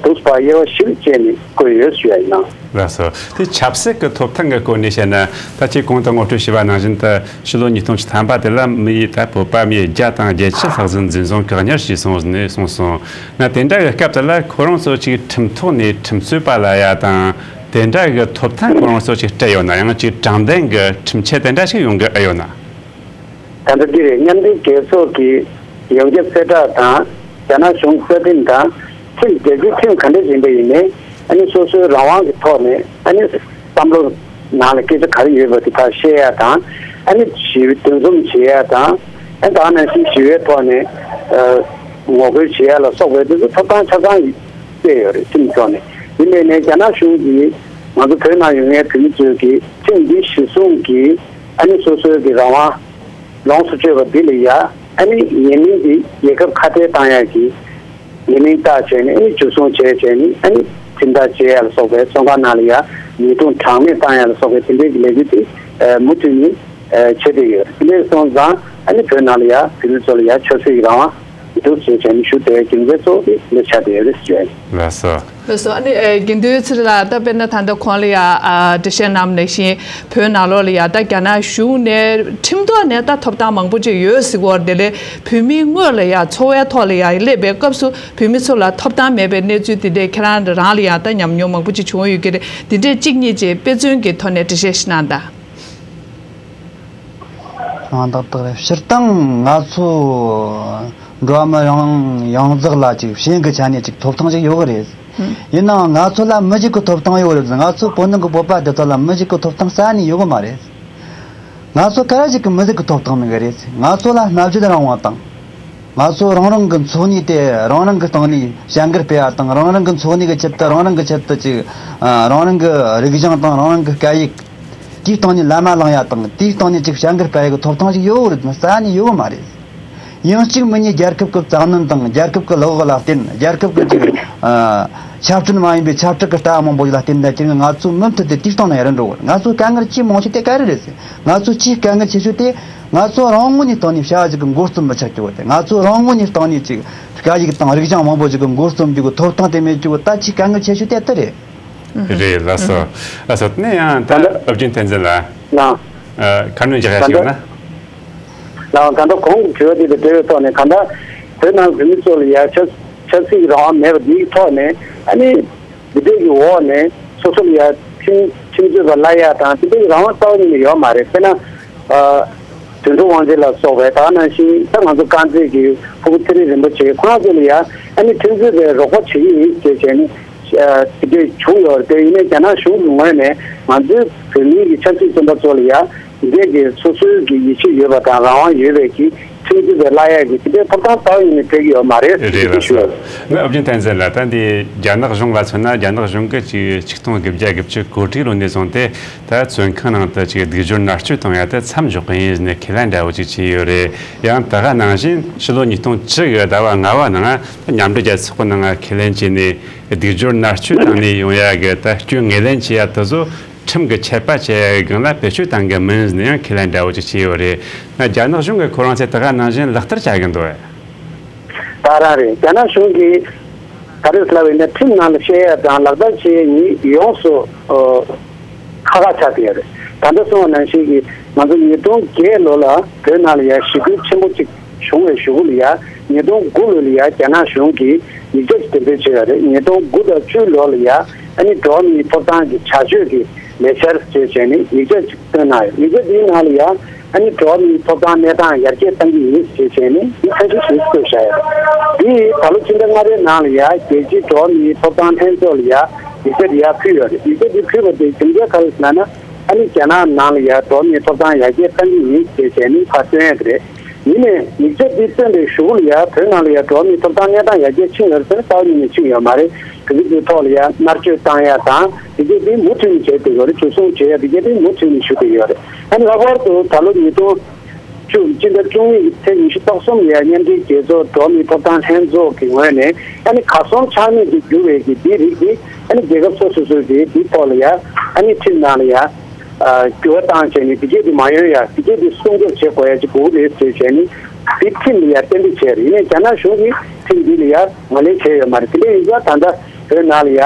དུས་བབ་དབྱེ་བ་བཞིར་བཅད་ནས་བཀོད་ཡོད་ཞུ་ཡ་ཡིན། ལགས་སོ། དེ་ཆབ་སྲིད་ཀྱི་ཐོབ་ཐང་གི་སྐོར་ནས་བཤད་ན། ད་ཁྱེད་གོང་དུ་ངོ་སྤྲོད་ཞུས་པ་ནང་བཞིན་དུ་ཕྱི་ལོ་ཉིས་སྟོང་བཅུ་ཐམ་པ་དེ་ལ་མི་ཡི་ད་བོད་པ་མི་ཡི་བརྒྱ་དང་བརྒྱད་ཅུ་ལྷག་ཙམ་འཛིན་བཟུང་བཀག་ཉར་བྱས་སོང་ནས་གསུངས་སོང་། ན་དེ་འདྲ་གི་སྐབས་དེ་ལ་ཁོ་རང་ཚོ་ཅིག་ཁྲིམས་ཐོག་ནས་ཁྲིམས་རྩོད་པ་ལབ་ཡ་དང་། དེ་འདྲ་གི་ཐོབ་ཐང་ཁོ་རང་ཚོ་ཅིག་སྤྲད་ཡོད་ན། ཡང་ཅིག་དྲང་བདེན་གྱི་ཁྲིམས་ཆད་དེ་འདྲ་ཞིག་ཡོང་གི་ཨེ་ཡོད་ན། ད་ལྟ་འདི་རེད། མཉམ་འབྲེལ་རྒྱལ་ཚོགས་ཀྱི་ཡོངས་ཁྱབ་གསལ་བསྒྲགས་དང་། རྒྱ་ནག་གཞུང་རྩ་ཁྲིམས་དང་། ཁྲིམས་རྒྱལ་སྤྱིའི་ཁྲིམས་ག་འདྲ་ཡིན་པ་ཡིན་ནའི། ཨ་ནི་སོ་སོའི་རང་དབང་གི་ཐོག་ནས། ཨ་ནི་བསམ་བློ་ནང་ལ་སྐད་ཆ་ག་རེ་ཡོད་པ་དེ་ཕར་བཤད་ཡ་དང་། ཨ་ནི་ཞི་བའི་འདུ་འཛོམས་བྱེད་ཡ་དང་། ཨ་ནི་ད་ག་ནང་བཞིན་ཞི་བའི་ཐོག་ནས་ཨ་ངོ་རྒོལ་བྱེད་ཡ་ལ་སོགས་པའི་དེ་ཚོ་ཐོབ་ཐང་ཆ་ཚང་གི་སྤྲད་ཡོད་རེད། ཁྲིམས་ཐོག་ནས། ཡིན་ནའི་ནས་རྒྱ་ནག་གཞུང་གིས་ང་ཚོ་བོད་ནང་ཡོད་མཁན་བོད་མི་ཚོས་ཀྱི་ཁྲིམས་འདི་གཞི་བཟུང་གིས། ཨ་ནི་སོ་སོའི་གི་རང་དབང་ལོངས་སུ་སྤྱོད་པ་འདི་ལ་ཡ། ཨ་ནི་ཉེས་མིང་འདི་རྒྱལ་ཁབ་ཁ་བྲལ་བཏང་ཡ་གི་ཉེས་མིང་བཏགས་བྱས་ནས། ཨ་ནི་འཇུ་བཟུང་བྱས་བྱས་ནས། ཨ་ནི་ཁྲིམས་ཐག་བཅད་ཡ་ལ་སོགས་པའི། བཙོན་ཁང་ནང་ལ་ཡ་ཉེས་རྡུང་གྲངས་མེད་བཏང་ཡ་ལ་སོགས་པའི་དེ་འདྲའི་གི་ལས་འགུལ་དེ་མུ་མཐུད་ནས་བྱེད་བསྡད་ཡོད། དེ་འདྲ་སོང་ཙང་། ཨ་ནི་བོད་ནང་ལ་ཡ་བོད་མི་ཚོ་ལ་ཡ་ཆབ་སྲིད་ཀྱི་རང་དབང་འདུག་ཟེར་བྱས་ནས་ཞུ་བསྡད་རྒྱུ་མཚན་གཙོ་བོ་དེ་འདི་ཆགས་བསྡད་ཡོད་རེད་ཟེར། ལགས་སོ། ལགས་སོ། ཨ་ནི་ཨེ་དགེ་འདུན་ཚེ་རིང་ལགས། ད་དཔེར་ན་ད་ལྟ་གོང་ལ་ཡ་ཨ་འགྲེལ་བཤད་གནང་བ་ནང་བཞིན། བོད་ནང་ལོགས་ལ་ཡ་ད་རྒྱ་ནག་གཞུང་ནས་ཁྲིམས་ཐོག་ནས་ད་ཐོབ་ཐང་མང་པོ་ཅིག་ཡོད་ཟེར་གྱི་ཡོད་རེད། དེ་ལས་བོད་མིའི་ངོས་ལ་ཡ་འཚོ་བའི་ཐོག་ལ་ཡ་སླེབས་པའི་སྐབས་སུ་བོད་མི་ཚོ་ལ་ཐོབ་ཐང་མེད་པའི་གནས་ཚུལ་དེ་འདྲས་ཁྱེད་རང་རང་ལ་ཡ་ད་ཉམས་མྱོང་མང་པོ་ཅིག་བྱུང་ཡོད་ཀྱི་རེད། དེ་འདྲས་གཅིག་གཉིས་ཅིག་དཔེ་མཚོན་གྱི་ཐོག་ནས་འགྲེལ་བཤད་ཞིག་གནང་དང་། ཡང་དག་དག་རེད། སྤྱིར་བཏང་ང་ཚོ་འགྲོ་བ་མི་ཡོངས་ཡོངས་རྫོགས་ལ་ཅིག་ཞེན་གི་ཆ་ནས་ཅིག་ཐོབ་ཐང་ཅིག་ཡོད་གི་རེད། ཡིན་ནའང་ང་ཚོ་ལ་མི་ཞིག་གི་ཐོབ་ཐང་ཡོད་རེད། ང་ཚོ་བོད་ནང་གི་བོད་པ་དེ་ཚོ་ལ་མི་ཞིག་གི་ཐོབ་ཐང་རྩ་ནས་ཡོད་གི་མ་རེད། ང་ཚོ་ག་རེ་ཞིག་གི་མི་ཞིག་གི་ཐོབ་ཐང་མེད་གི་རེད། ང་ཚོ་ལ་རྣམ་དཔྱོད་རང་དབང་དང་། ང་ཚོ་རང་རང་གི་འཚོ་གནས་དེ་རང་རང་གི་སྟེང་ནས་བྱ་འགུལ་སྤེལ་བ་དང་། རང་རང་གི་འཚོ་གནས་ཀྱི་ཆེད་དུ། རང་རང་གི་ཆེད་དུ་ཅིག་ཨ་རང་རང་གི་རིག་གཞུང་དང་རང་རང་གི་སྐད་ཡིག་དེའི་སྟེང་ནས་ལམ་ལ་ལངས་ཡ་དང་། དེའི་སྟེང་ནས་ཅིག་བྱ་འགུལ་སྤེལ་ཡ་གི་ཐོབ་ཐང་ཞིག་ཡོད་རེད་ཟེར་ནས་ཡོད་མ་རེད། ཡང་གཅིག་མིན་ནས་རྒྱལ་ཁབ་ཀྱི་རྩ་དོན་དང་། རྒྱལ་ཁབ་ཀྱི་ལག་འོག་ལ་བརྟེན། རྒྱལ་ཁབ་ཀྱི་ཅིག་ཨ་ཆབ་སྲིད་མ་ཡིན་པའི་ཆབ་སྲིད་ཀྱི་ལྟ་བ་མང་པོ་ཞིག་ལ་བརྟེན་ནས་ཅིག་ང་ཚོ་མུ་མཐུད་དེ་དེའི་སྟེང་ན་ཡ་རུ་འགྲོ་བར། ང་ཚོ་དཀའ་ངལ་ཆེས་མང་ཤོས་དེ་ག་རེ་རེད་ཟེར། ང་ཚོ་ཆེས་དཀའ་ངལ་ཆེ་ཤོས་དེ། ང་ཚོ་རང་ངོས་ནས་སྟེང་ནས་བྱ་བ་ཞིག་གི་མགོ་རྩོམ་མི་ཆགས་རྒྱུ་བ་དེ། ང་ཚོ་རང་ངོས་ནས་སྟེང་ནས་ཅིག་སྐད་ཡིག་དང་རིག་གཞུང་མང་པོ་ཞིག་གི་མགོ་རྩོམ་རྒྱུ་གི་ཐོབ་ཐང་དེ་མེད་རྒྱུ་གི་ད་ཆེས་དཀའ་ངལ་ཆེ་ཤོས་དེ་དེ་རེད། རེད། ལགས་སོ། ལགས་སོ། དེ་ནས་ཡང་ད་ཨ་བརྒྱུད་བསྟན་འཛིན་ལགས། ལགས། ཨ་ཁ་སྣོན་རྒྱག་ཡ་ཞིག་ཡོད་ན། ལགས། ད་ལྟ་གོང་གི་དྲི་བ་དེ་དང་འབྲེལ་བའི་ཐོག་ནས། གང་ལྟར་བོད་ནང་བོད་མི་ཚོ་ལ་ཡ་ཆབ་ཆབ་སྲིད་ཀྱི་རང་དབང་མེད་པ་འདིའི་ཐོག་ནས། ཨ་ནི་འདི་འདྲས་ཀྱི་འོག་ནས་སོ་སོ་ལ་ཡ་ཁྲིམས་ཁྲིམས་རྩོད་པ་གླ་ཡ་དང་དེ་འདྲས་ཀྱི་རང་དབང་རྩ་བ་ཉིད་ནས་ཡོད་མ་རེད། དཔེར་ན། ཨ་དོན་གྲུབ་དབང་ཆེན་ལ་སོགས་པའི། ད་ནང་བཞིན་ད་ང་ཚོ་དཀར་མཛེས་ཀྱི་ཕུ་བོ་ཚེ་རིང་རིན་པོ་ཆེ་ཁོང་ཚོ་ལ་ཡ། ཨ་ནི་ཁྲིམས་རྩོད་པའི་རོགས་པ་བྱེད་ཀྱི་ཡིན་ཞེས་བྱས་ནས། ཨ་དེ་འདྲས་བྱུང་ཡོད་རེད། དེ་ཡིན་ནའི་རྒྱ་ནག་གཞུང་གི་ངོས་ནས་ང་ཚོའི་བོད་མིའི་གི་ཆབ་སྲིད་བཙོན་པ་ཚོ་ལ་ཡ། དེ་འདྲས་ཀྱི་སོ་སོའི་གི་ཡིད་ཆེས་ཡོད་པ་དང་རང་དབང་ཡོད་པའི་གི་ཁྲིམས་རྩོད་པའི་གླ་ཡ་གི་དེ་འདྲའི་ཐོབ་ཐང་རྩ་བ་ཉིད་ནས་སྤྲད་ཀྱི་ཡོད་མ་རེད། རེད། ལགས་སོ། ང་ཨ་བརྒྱུད་བསྟན་འཛིན་ལགས། ད་འདི་རྒྱ་ནག་གཞུང་ལ་མཚོན་ན། རྒྱ་ནག་གཞུང་གི་ཅིག་ཆིག་སྟོང་དགུ་བརྒྱ་དགུ་བཅུ་གོ་དྲུག་ལོ་ནས་བཟུང་སྟེ། ད་བཙོན་ཁང་ནང་དུ་ཅིག་སྡིག་སྦྱོར་མནར་གཅོད་གཏོང་ཡ་དེ་མཚམས་འཇོག་གི་ཡིན་ཟེར་ནས་ཁས་ལེན་འདྲ་བོ་ཅིག་བྱས་ཡོད་རེད། ཡང་ད་ག་ནང་བཞིན་ཕྱི་ལོ་ཉིས་སྟོང་བཅུ་གི་ཟླ་བ་ལྔ་པ་ནང་མཉམ་འབྲེལ་རྒྱལ་ཚོགས་ཀྱི་ནང་ཁས་ལེན་བྱས་ནས། སྡིག་སྦྱོར་མནར་གཅོད་བཏང་ནས་ཡོང་ཡ་གི་ད་སྐྱོན་ངོས་ལེན་བྱེད་ཡ་དེ་ཚོ་ཁྲིམས་ཀྱི་ཆད་པ་བཅད་ཡ་གི་སྒང་ལ་བེད་སྤྱོད་བཏང་གི་མིན་ཟེར་ནས་ཡང་ཁས་ལེན་འདྲ་བོ་ཅིག་བྱས་ཡོད་རེད། ན་རྒྱ་ནག་གཞུང་གིས་ཁོ་རང་ཚོས་ད་ག་ནང་བཞིན་ལག་བསྟར་བྱ་གི་འདུག་གས། ད་རང་རེད། རྒྱ་ནག་གཞུང་གིས་ག་རེ་ལབ་ཡིན་ན། ཁྲིམས་ནང་ལ་བཤད་ཡ་དང་ལག་བསྟར་བྱེད་ཡ་གཉིས་ཡོངས་སུ་ཨ་ཁག་ཁག་ཆགས་བསྡད་ཡོད་རེད། ད་ལྟ་གསུངས་པ་ནང་བཞིན་གྱི་ང་ཚོ་ཉིས་སྟོང་བརྒྱད་ལོ་ལ་བོད་ནང་ལ་ཡ་ཞི་རྒོལ་ཆེན་པོ་གཅིག་བྱུང་བའི་གཞུག་གུ་ལ་ཡ། ཉིས་སྟོང་དགུ་ལོ་ལ་ཡ་རྒྱ་ནག་གཞུང་གིས་ཡིག་ཆ་ཅིག་འདོན་སྤྲོད་བྱས་ཡོད་རེད། ཉིས་སྟོང་དགུ་དང་བཅུ་ལོ་ལ་ཡ། ཨ་ནི་འགྲོ་བ་མིའི་ཐོབ་ཐང་གི་བྱ་སྤྱོད་ཀྱི་ལས་འཆར་ཞེས་བྱས་ནས་ཡིག་ཆ་ཅིག་བཏོན་གནང་ཡོད། ཡིག་ཆ་དེའི་ནང་ལ་ཡ། ཨ་ནི་འགྲོ་བ་མིའི་ཐོབ་ཐང་གནས་སྟངས་ཡར་རྒྱས་གཏང་གི་ཡིན་ཞེས་བྱས་ནས་འདི་ཐད་ཀར་ཞིག་བཀོད་བཞག་ཡོད་རེད། འདི་ད་ལོ་ཕྱི་ཟླ་ལྔ་པའི་ནང་ལ་ཡ་རྒྱལ་སྤྱིའི་འགྲོ་བ་མིའི་ཐོབ་ཐང་ལྷན་ཚོགས་ལ་ཡ་ཡིག་ཆ་འདི་ཡ་ཕུལ་ཡོད་རེད། ཡིག་ཆ་འདི་ཕུལ་བ་དེ་རྒྱུ་མཚན་ག་རེ་ཟེར་ན། ཨ་ནི་རྒྱ་ནག་ནང་ལ་ཡ་འགྲོ་བ་མིའི་ཐོབ་ཐང་ཡར་རྒྱས་གཏང་གི་ཡིན་ཞེས་བྱས་ནས་ཕར་བཏོན་ཡོད་རེད། ཡིན་ནའི་ཡིག་ཆ་འདི་བཏོན་པའི་གཞུག་ལ་ཡ་བོད་ནང་ལ་ཡ་འགྲོ་བ་མིའི་ཐོབ་ཐང་གནས་སྟངས་ཡར་རྒྱས་ཕྱིན་ཡོད་རེད་ཟེར་ན་རྩ་བ་ཉིད་ནས་ཕྱིན་ཡོད་མ་རེད། དེ་ཚོའི་ཐོག་ལ་ཡ་མནར་གཅོད་བཏང་ཡ་དང་དེ་གས་དེ་མུ་མཐུད་ནས་བྱས་བསྡད་ཡོད་རེད། འཇུ་བཟུང་བྱེད་ཡ་དེ་གས་དེ་མུ་མཐུད་ནས་ཞུ་བསྡད་ཡོད་རེད། ཨ་ནི་ལྷག་པར་དུ་ད་ལོ་ཉིས་སྟོང་བཅུ་སྤྱི་ཟླ་བཅུ་གཉིས་ཀྱི་ཚེས་ཉི་ཤུ་རྩ་གསུམ་ལ་ཡ་མཉམ་འབྲེལ་རྒྱལ་ཚོགས་འགྲོ་བ་མིའི་ཐོབ་ཐང་ལྷན་ཚོགས་ཀྱི་ངོས་ནས་ཨ་ནི་གར་སོང་ཆག་མེད་དུ་གྱུར་བའི་གི་འདི་རིགས་དེ་ཨ་ནི་རྒྱལ་ཁབ་སོ་སོ་སོའི་གི་འདི་ཐོག་ལ་ཡ་ཨ་ནི་ཁྲིམས་ནང་ལ་ཡ། འགྱུར་བ་བཏང་བྱས་ནས་དེ་གས་དེ་མ་ཡོང་ཡ། དེ་གས་དེ་སྲུང་སྐྱོབ་བྱེད་དགོས་ཡ་ཅིག་དགོས་ཀྱི་རེད་ཟེར་བྱས་ནས་དེ་ཁྲིམས་ལ་ཡ་གཏན་འབེབས་བྱས་རེད། ཡིན་ནའི་རྒྱ་ནག་གཞུང་གིས་ཁྲིམས་འདི་ལ་ཡ་ངོས་ལེན་བྱས་ཡོད་མ་རེད། དེ་འདྲ་ཡིན་ཙང་ད་ལྟ་ བོད་ནང་ལ་ཡ་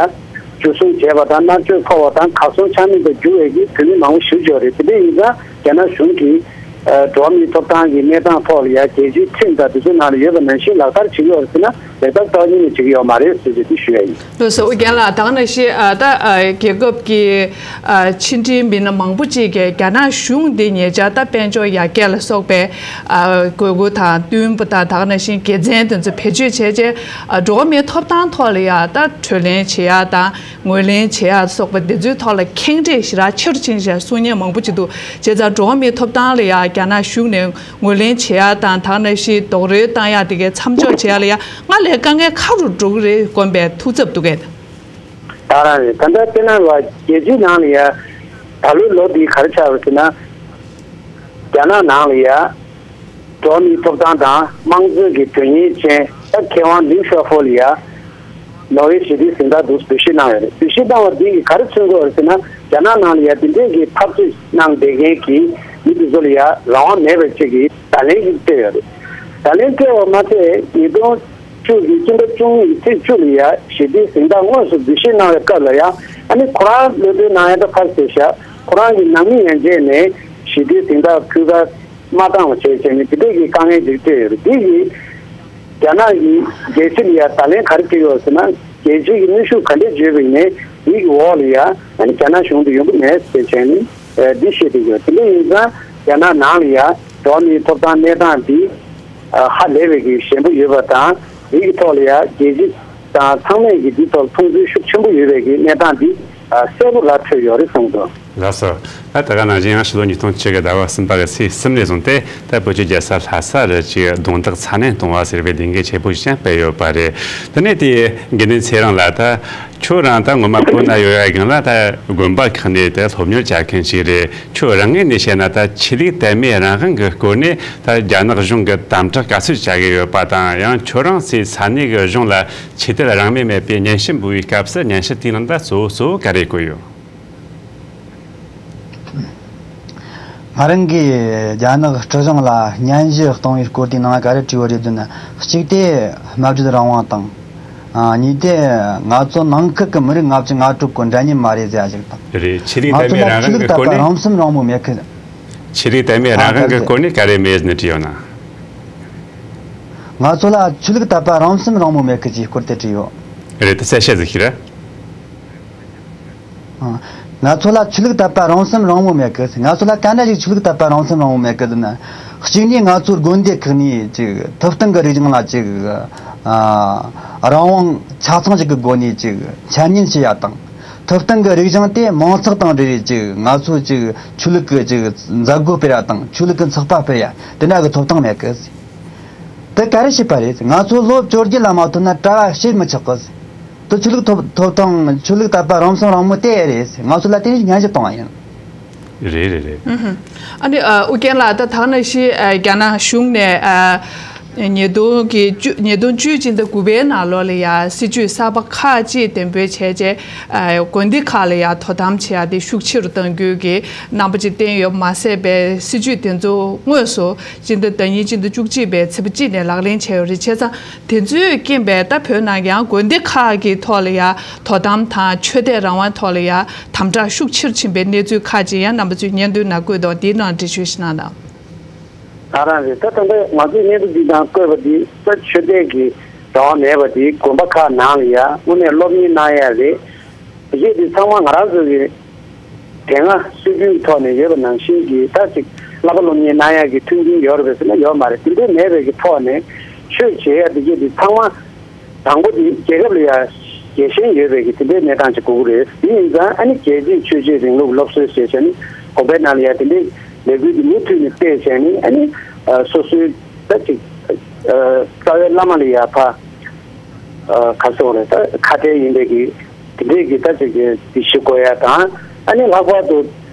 འཇུ་བཟུང་བྱས་པ་དང་མནར་གཅོད་ཕོག་པ་དང་གར་སོང་ཆ་མེད་དུ་གྱུར་བའི་གི་བོད་མི་མང་པོ་ཞེ་པོ་ཅིག་ཡོད་རེད། དེ་འདྲ་ཡིན་ཙང་རྒྱ་ནག་གཞུང་གིས་ཨ་འགྲོ་བ་མིའི་ཐོབ་ཐང་གི་གནས་སྟངས་ཐོག་ལ་ཡ་རྒྱལ་སྤྱིའི་ཁྲིམས་དང་དེ་ཚོའི་ནང་ལ་ཡོད་པ་ནང་བཞིན་ལག་བསྟར་བྱེད་ཀྱི་ཡོད་རེད་ཟེར་ན་ལེགས་ཐག་ཏག་ཉིད་ནས་བྱེད་ཀྱི་ཡོད་མ་རེད་ཟེར་ཅིག་དེ་ཞུ་ཡ་ཡིན། ལགས་སོ། ཨོ་རྒྱན་ལགས། ད་ག་ནང་བཞིན་ཨ་ད་ཨ་རྒྱལ་ཁབ་ཀྱི་ཨ་ཕྱི་འབྲེལ་མི་སྣ་མང་པོ་ཅིག་གིས་རྒྱ་ནག་གཞུང་འདི་ཉེ་ཆར་ད་དཔལ་འབྱོར་ཡར་རྒྱས་ལ་སོགས་པའི་ཨ་དགོས་མཁོ་དང་བསྟུན་པ་དང་ད་ག་ནང་བཞིན་དགེ་མཚན་དེ་ཚོ་བེད་སྤྱོད་བྱས་རྗེས་ཨ་འགྲོ་བ་མིའི་ཐོབ་ཐང་ཐོག་ལ་ཡ་ད་གྲོས་གླེང་བྱེད་ཡ་དང་ངོས་ལེན་བྱེད་ཡ་སོགས་པ་འདི་ཚོའི་ཐོག་ལ་ཁེངས་དྲེགས་ཞེ་དྲག་ཆེ་རུ་ཕྱིན་ཞེས་གསུང་མཁན་མང་པོ་ཅིག་འདུག་བྱས་ཙང་འགྲོ་བ་མིའི་ཐོབ་ཐང་ལ་ཡ་རྒྱ་ནག་གཞུང་ནས་ངོས་ལེན་བྱེད་ཡ་དང་ད་ག་ནང་བཞིན་རྡོག་རོལ་བཏང་ཡ་དེ་གའི་མཚམས་འཇོག་བྱེད་ཡ་ལ་ཡ་སྔར་ལས་དཀའ་ངལ་ཁག་རུ་འགྲོ་གི་རེད་དགོངས་པའི་ཐུགས་འཚབ་འདུག་གས། ད་རང་རེད། ད་ལྟ་དཔེར་ན་ལ་རྒྱལ་སྤྱིའི་ནང་ལ་ཡ་ད་ལོའི་ལོ་འདི་ག་རེ་ཆགས་རེད་ཟེར་ན། རྒྱ་ནག་ནང་ལ་ཡ་འགྲོ་བ་མིའི་ཐོབ་ཐང་དང་དམངས་གཙོའི་གི་དོན་གཉེར་ཅན་ད་མཁས་དབང་ལིའུ་ཤོ་ཧྥོ་ལ་ཡ་ནོ་བྷེལ་ཞི་བདེའི་གཟེངས་རྟགས་འདུག་འབུལ་བཞེས་གནང་ཡོད་རེད། འབུལ་བཞེས་གནང་བ་འདི་གིས་ག་རེ་མཚོན་གྱི་ཡོད་རེད་ཟེར་ན། རྒྱ་ནག་ནང་ལ་ཡ་འདི་འདྲས་ཀྱི་འཐབ་རྩོད་གནང་བསྡད་མཁན་གྱི་མི་འདི་ཚོ་ལ་ཡ་རང་དབང་མེད་པའི་ཅིག་གི་བརྡ་ལན་ཞིག་སྤྲད་ཡོད་རེད། བརྡ་ལན་སྤྲད་པ་མ་ཟད་ཉིས་སྟོང་བཅུ་གི་སྤྱི་ཟླ་བཅུ་གཉིས་ཀྱི་ཚེས་བཅུ་ལ་ཡ་ཞི་བདེའི་གཟེངས་རྟགས་དངོས་སུ་འབུལ་བཞེས་གནང་བའི་སྐབས་ལ་ཡ་ཨ་ནི་ཁོ་རང་གློད་གྲོལ་གནང་ཡ་ད་ཕར་ཟེར་བཞག་ཁོ་རང་གི་ནང་མི་ཡན་ཆད་ནས་ཞི་བདེའི་གཟེངས་རྟགས་ཕུལ་ཁ་མ་བཏང་བ་བྱས་བྱས་ནས་དེ་འདྲས་ཀྱི་དཀའ་ངལ་ཅིག་སྤྲད་ཡོད་རེད། དེ་ཡིས་རྒྱ་ནག་གིས་རྒྱལ་སྤྱི་ལ་ཡ་བརྡ་ལན་ག་རེ་སྤྲད་ཡོད་ཟེར་ན། རྒྱལ་སྤྱི་གི་གནོན་ཤུགས་ག་འདྲས་བརྗོད་པ་ཡིན་ནའི་དེའི་གི་འོག་ལ་ཡ་ཨ་ནི་རྒྱ་ནག་གཞུང་དེ་ཡོང་གི་མེད་ཟེར་བྱས་ནས་འདི་བཤད་བསྡད་ཡོད། དེ་འདྲ་ཡིན་ཙང་རྒྱ་ནག་ནང་ལ་ཡ་འགྲོ་བ་མིའི་ཐོབ་ཐང་གནས་སྟངས་འདི་ཧ་ལས་པའི་གི་ཞན་པོ་ཡོད་པ་དང་དེའི་གི་ཐོག་ལ་ཡ་རྒྱལ་སྤྱི་དང་ཚང་མས་ཀྱི་འདི་ཐོག་མཐོང་ཚུལ་ཤུགས་ཆེན་པོ་ཡོད་པའི་གི་གནས་སྟངས་འདི་གསལ་པོ་ར་འཕྲོད་ཡོད་རེད་གསུངས་འདུག་ལགས་སོ། ད་ད་ག་ནང་བཞིན་ཡང་ཕྱི་ལོ་ཉིས་སྟོང་བཅུ་གི་ཟླ་བ་གསུམ་པ་གི་ཚེས་གསུམ་ནས་བཟུང་སྟེ་ད་བོད་ཀྱི་རྒྱལ་ས་ལྷ་ས་རུ་ཅིག་རྡུང་རྡེག་ཚ་ནན་གཏོང་བ་ཟེར་བའི་ལས་འགུལ་ཆེ་པོ་ཞིག་ཀྱང་སྤེལ་ཡོད་པ་རེད། དེ་ནས་དེའི་དགེ་འདུན་ཚེ་རིང་ལགས། ད་ཁྱོད་རང་ད་ངོ་མ་བོད་ན་ཡོད་ཡ་སྒང་ལ་ད་དགོན་པ་ཁག་ནས་ད་སློབ་གཉེར་བྱ་མཁན་ཞིག་རེད། ཁྱོད་རང་ངོས་ནས་བཤད་ན་ད་ཆོས་ལུགས་དད་མོས་རང་དབང་གི་སྐོར་ནས་ད་རྒྱ་ནག་གཞུང་གི་དམ་དྲག་ག་ཚོད་བྱ་གི་ཡོད་པ་དང་ཡང་ཁྱོད་རང་ཚོའི་ས་གནས་གི་གཞུང་ལ་ཆོས་དད་རང་མོས་མེད་པའི་སྙན་ཞུ་འབུལ་བའི་སྐབས་སུ་སྙན་ཞུ་དེའི་ནང་ད་གཙོ་བོ་གཙོ་བོ་ག་རེ་བཀོད་ཡོད། ང་རང་གིས་རྒྱ་ནག་སྲིད་གཞུང་ལ་སྙན་ཞུ་གཏོང་བའི་སྐོར་དེའི་ནང་ག་རེ་བྲིས་ཡོད་རེད་ཟེར་ན། གཅིག་དེ་སྨྲ་བརྗོད་རང་དབང་དང་། ཨ། གཉིས་དེ་ང་ཚོ་ནང་ཁུལ་གྱི་མི་རིགས་ལྔ་བཅུ་ང་དྲུག་གི་འདྲ་མཉམ་མ་རེད་ཟེར་ཡ་ཞིག་དང་། རེད། ཆོས་ལུགས་ང་དད་ཚོ་མོས་ལ་རང་ཆོས་དབང་ལུགས་གི་དད་སྐོར་པ་ནས། རང་སེམས་རང་མོས་མེད་གི། ཆོས་ལུགས་དད་མོས་ཨ། རང་དབང་གི་ག་རེ། སྐོར་ནས་ག་རེ་མེད་ནས་བྲིས་ཡོད་ན། ང་ཚོ་ལ་ཆོས་ལུགས་དད་པ་རང་སེམས་རང་མོས་མེད་གི་ཅེས་སྐོར་དེ་བྲིས་ཡོད། རེད། དེ་གསལ་བཤད་ཟིག་ཞིག་རེད། ང་ཚོ་ལ་ཆོས་ལུགས་དད་པ་རང་སེམས་རང་མོས་མེད་གི། ང་ཚོ་ལ་ག་འདྲ་ཞིག་ཆོས་ལུགས་དད་པ་རང་སེམས་རང་མོས་མེད་གི་ཟེར་ན། གཅིག་ནས་ང་ཚོའི་དགོན་སྡེ་ཁག་ནས་ཅིག་ཐོབ་ཐང་གི་རིག་གཞུང་ལ་ཅིག་ཨ། རང་དབང་ཆ་ཚང་ཞིག་གི་སྒོ་ནས་ཅིག་འཆར་ཉན་བྱེད་ཡ་དང་། ཐོབ་ཐང་གི་རིག་གཞུང་དེ་མང་ཚོགས་དང་འབྲེལ་བའི་ཅིག་ང་ཚོ་ཅིག་ཆོས་ལུགས་ཀྱི་ཅིག་མཛད་སྒོ་སྤེལ་ཡ་དང་ཆོས་ལུགས་ཀྱི་ཚོགས་པ་སྤེལ་ཡ་དེ་འདྲ་གི་ཐོབ་ཐང་མེད་གི། དེ་ག་རེ་བྱེད་པ་རེད། ང་ཚོ་ལོ་བཅོ་བརྒྱད་ལ་མ་ཐོན་ན་གྲྭ་བ་བྱེད་མི་ཆོག་གི། དེ་ཆོས་ལུགས་ཐོབ་ཐོབ་ཐང་ཆོས་ལུགས་དད་པ་རང་སེམས་རང་མོས་དེ་རེད། ང་ཚོ་ལ་དེ་ནས་སྙན་ཞུ་གཏོང་བ་ཡིན། རེད་རེད་རེད། ཨ་ནི་ཨ། ཨོ་རྒྱན་ལགས། ད་ད་ག་ནང་བཞིན་ཨ། རྒྱ་ནག་གཞུང་ནས་ཨ། ཉིས་སྟོང་གི་བཅུ། ཉིས་སྟོང་བཅུ་སྤྱི་ཟླ་དགུ་པའི་ནང་ལོགས་ལ་ཡ་སྲིད་ཇུས་གསར་པ་ཁག་ཅིག་འདོན་སྤེལ་བྱས་རྗེས་ཨ། དགོན་སྡེ་ཁག་ལ་ཡ་དོ་དམ་བྱེད་ཡ་དེ་ཤུགས་ཆེ་རུ་གཏང་རྒྱུ་གི་རྣམ་པ་ཅིག་བསྟན་ཡོད་མ་ཟད་པའི་སྲིད་ཇུས་དེ་ཚོ་དངོས་སུ་སྤྱི་ཟླ་ཟླ་ཉིན་སྤྱི་ཟླ་བཅུ་གཅིག་པའི་ཚེས་པ་གཅིག་ནས་ལག་ལེན་བྱས་ཡོད་རེད། བྱས་ཙང་དེ་ཚོའི་རྐྱེན་པས་ད་བོད་ནང་ཡང་དགོན་སྡེ་ཁག་གི་ཐོག་ལ་ཡ་དོ་དམ་དང་ཆོས་དད་རང་དབང་ཐོག་ལ་ཡ་དམ་དྲག་ཤུགས་ཆེར་ཕྱིན་པའི་གནས་ཚུལ་ཁག་ཅིག་ཡང་རྣམ་པ་ཚོས་སྙན་ཐོའི་ནང་བཀོད་འདུག་འདིའི་ནང་འགྲེལ་བརྗོད་ཞིག་གནང་དང་། ད་རང་རེད། ད་ད་ལྟ་ང་ཚོས་སྙན་ཐོ་འདི་དང་བཀོད་པ་འདི་ད་ཆོས་དད་ཀྱི་རང་དབང་མེད་པ་འདི་དགོན་པ་ཁག་ནང་ལ་ཡ་དངོས་གནས་སློབ་གཉེར་གནང་ཡ་རེད། དེ་གས་འདི་ཚང་མ་ང་རང་ཚོ་གི་དེ་སྔ་སྲོལ་རྒྱུན་ཐོག་ནས་ཡོད་པ་ནང་བཞིན་གྱི་ད་ཅིག་བསླབ་པ་སློབ་གཉེར་གནང་ཡག་གི་མཐུན་རྐྱེན་ཡོད་རེད་པས་ཟེར་ན་ཡོད་མ་རེད། དེ་འདྲའི་མེད་པའི་གི་ཐོག་ནས་ཆོས་བྱེད་ཡག་དེ་གས་དེ་ཚང་མ་དང་པོ་དེ་རྒྱལ་ཁབ་ལ་ཡ་རྒྱལ་ཞེན་ཡོད་པའི་གི་དེ་འདྲའི་གནས་སྟངས་ཅིག་དགོས་ཀྱི་རེད། དེ་ཡིན་ཙང་ཨ་ནི་རྒྱལ་གཅེས་ཆོས་གཅེས་རིང་ལུགས་སློབ་གསོའི་ཞེས་བྱས་ནས་དགོན་པའི་ནང་ལ་ཡ་དེ་འདྲའི་ལས་འགུལ་དེ་མུ་མཐུད་ནས་སྤེལ་བྱས་ནས་ཨ་ནི་སོ་སོའི་ད་ཅིག་རྩ་བའི་བླ་མ་ལ་ཡ་ཕ་ག་སོགས་རེད། ད་ཁ་བྲལ་ཡིན་པའི་གི་དེ་འདྲའི་གི་ད་ཅིག་གི་དེ་ཞུ་དགོས་ཡ་དང་ཨ་ནི་ལྷག་པར་དུ་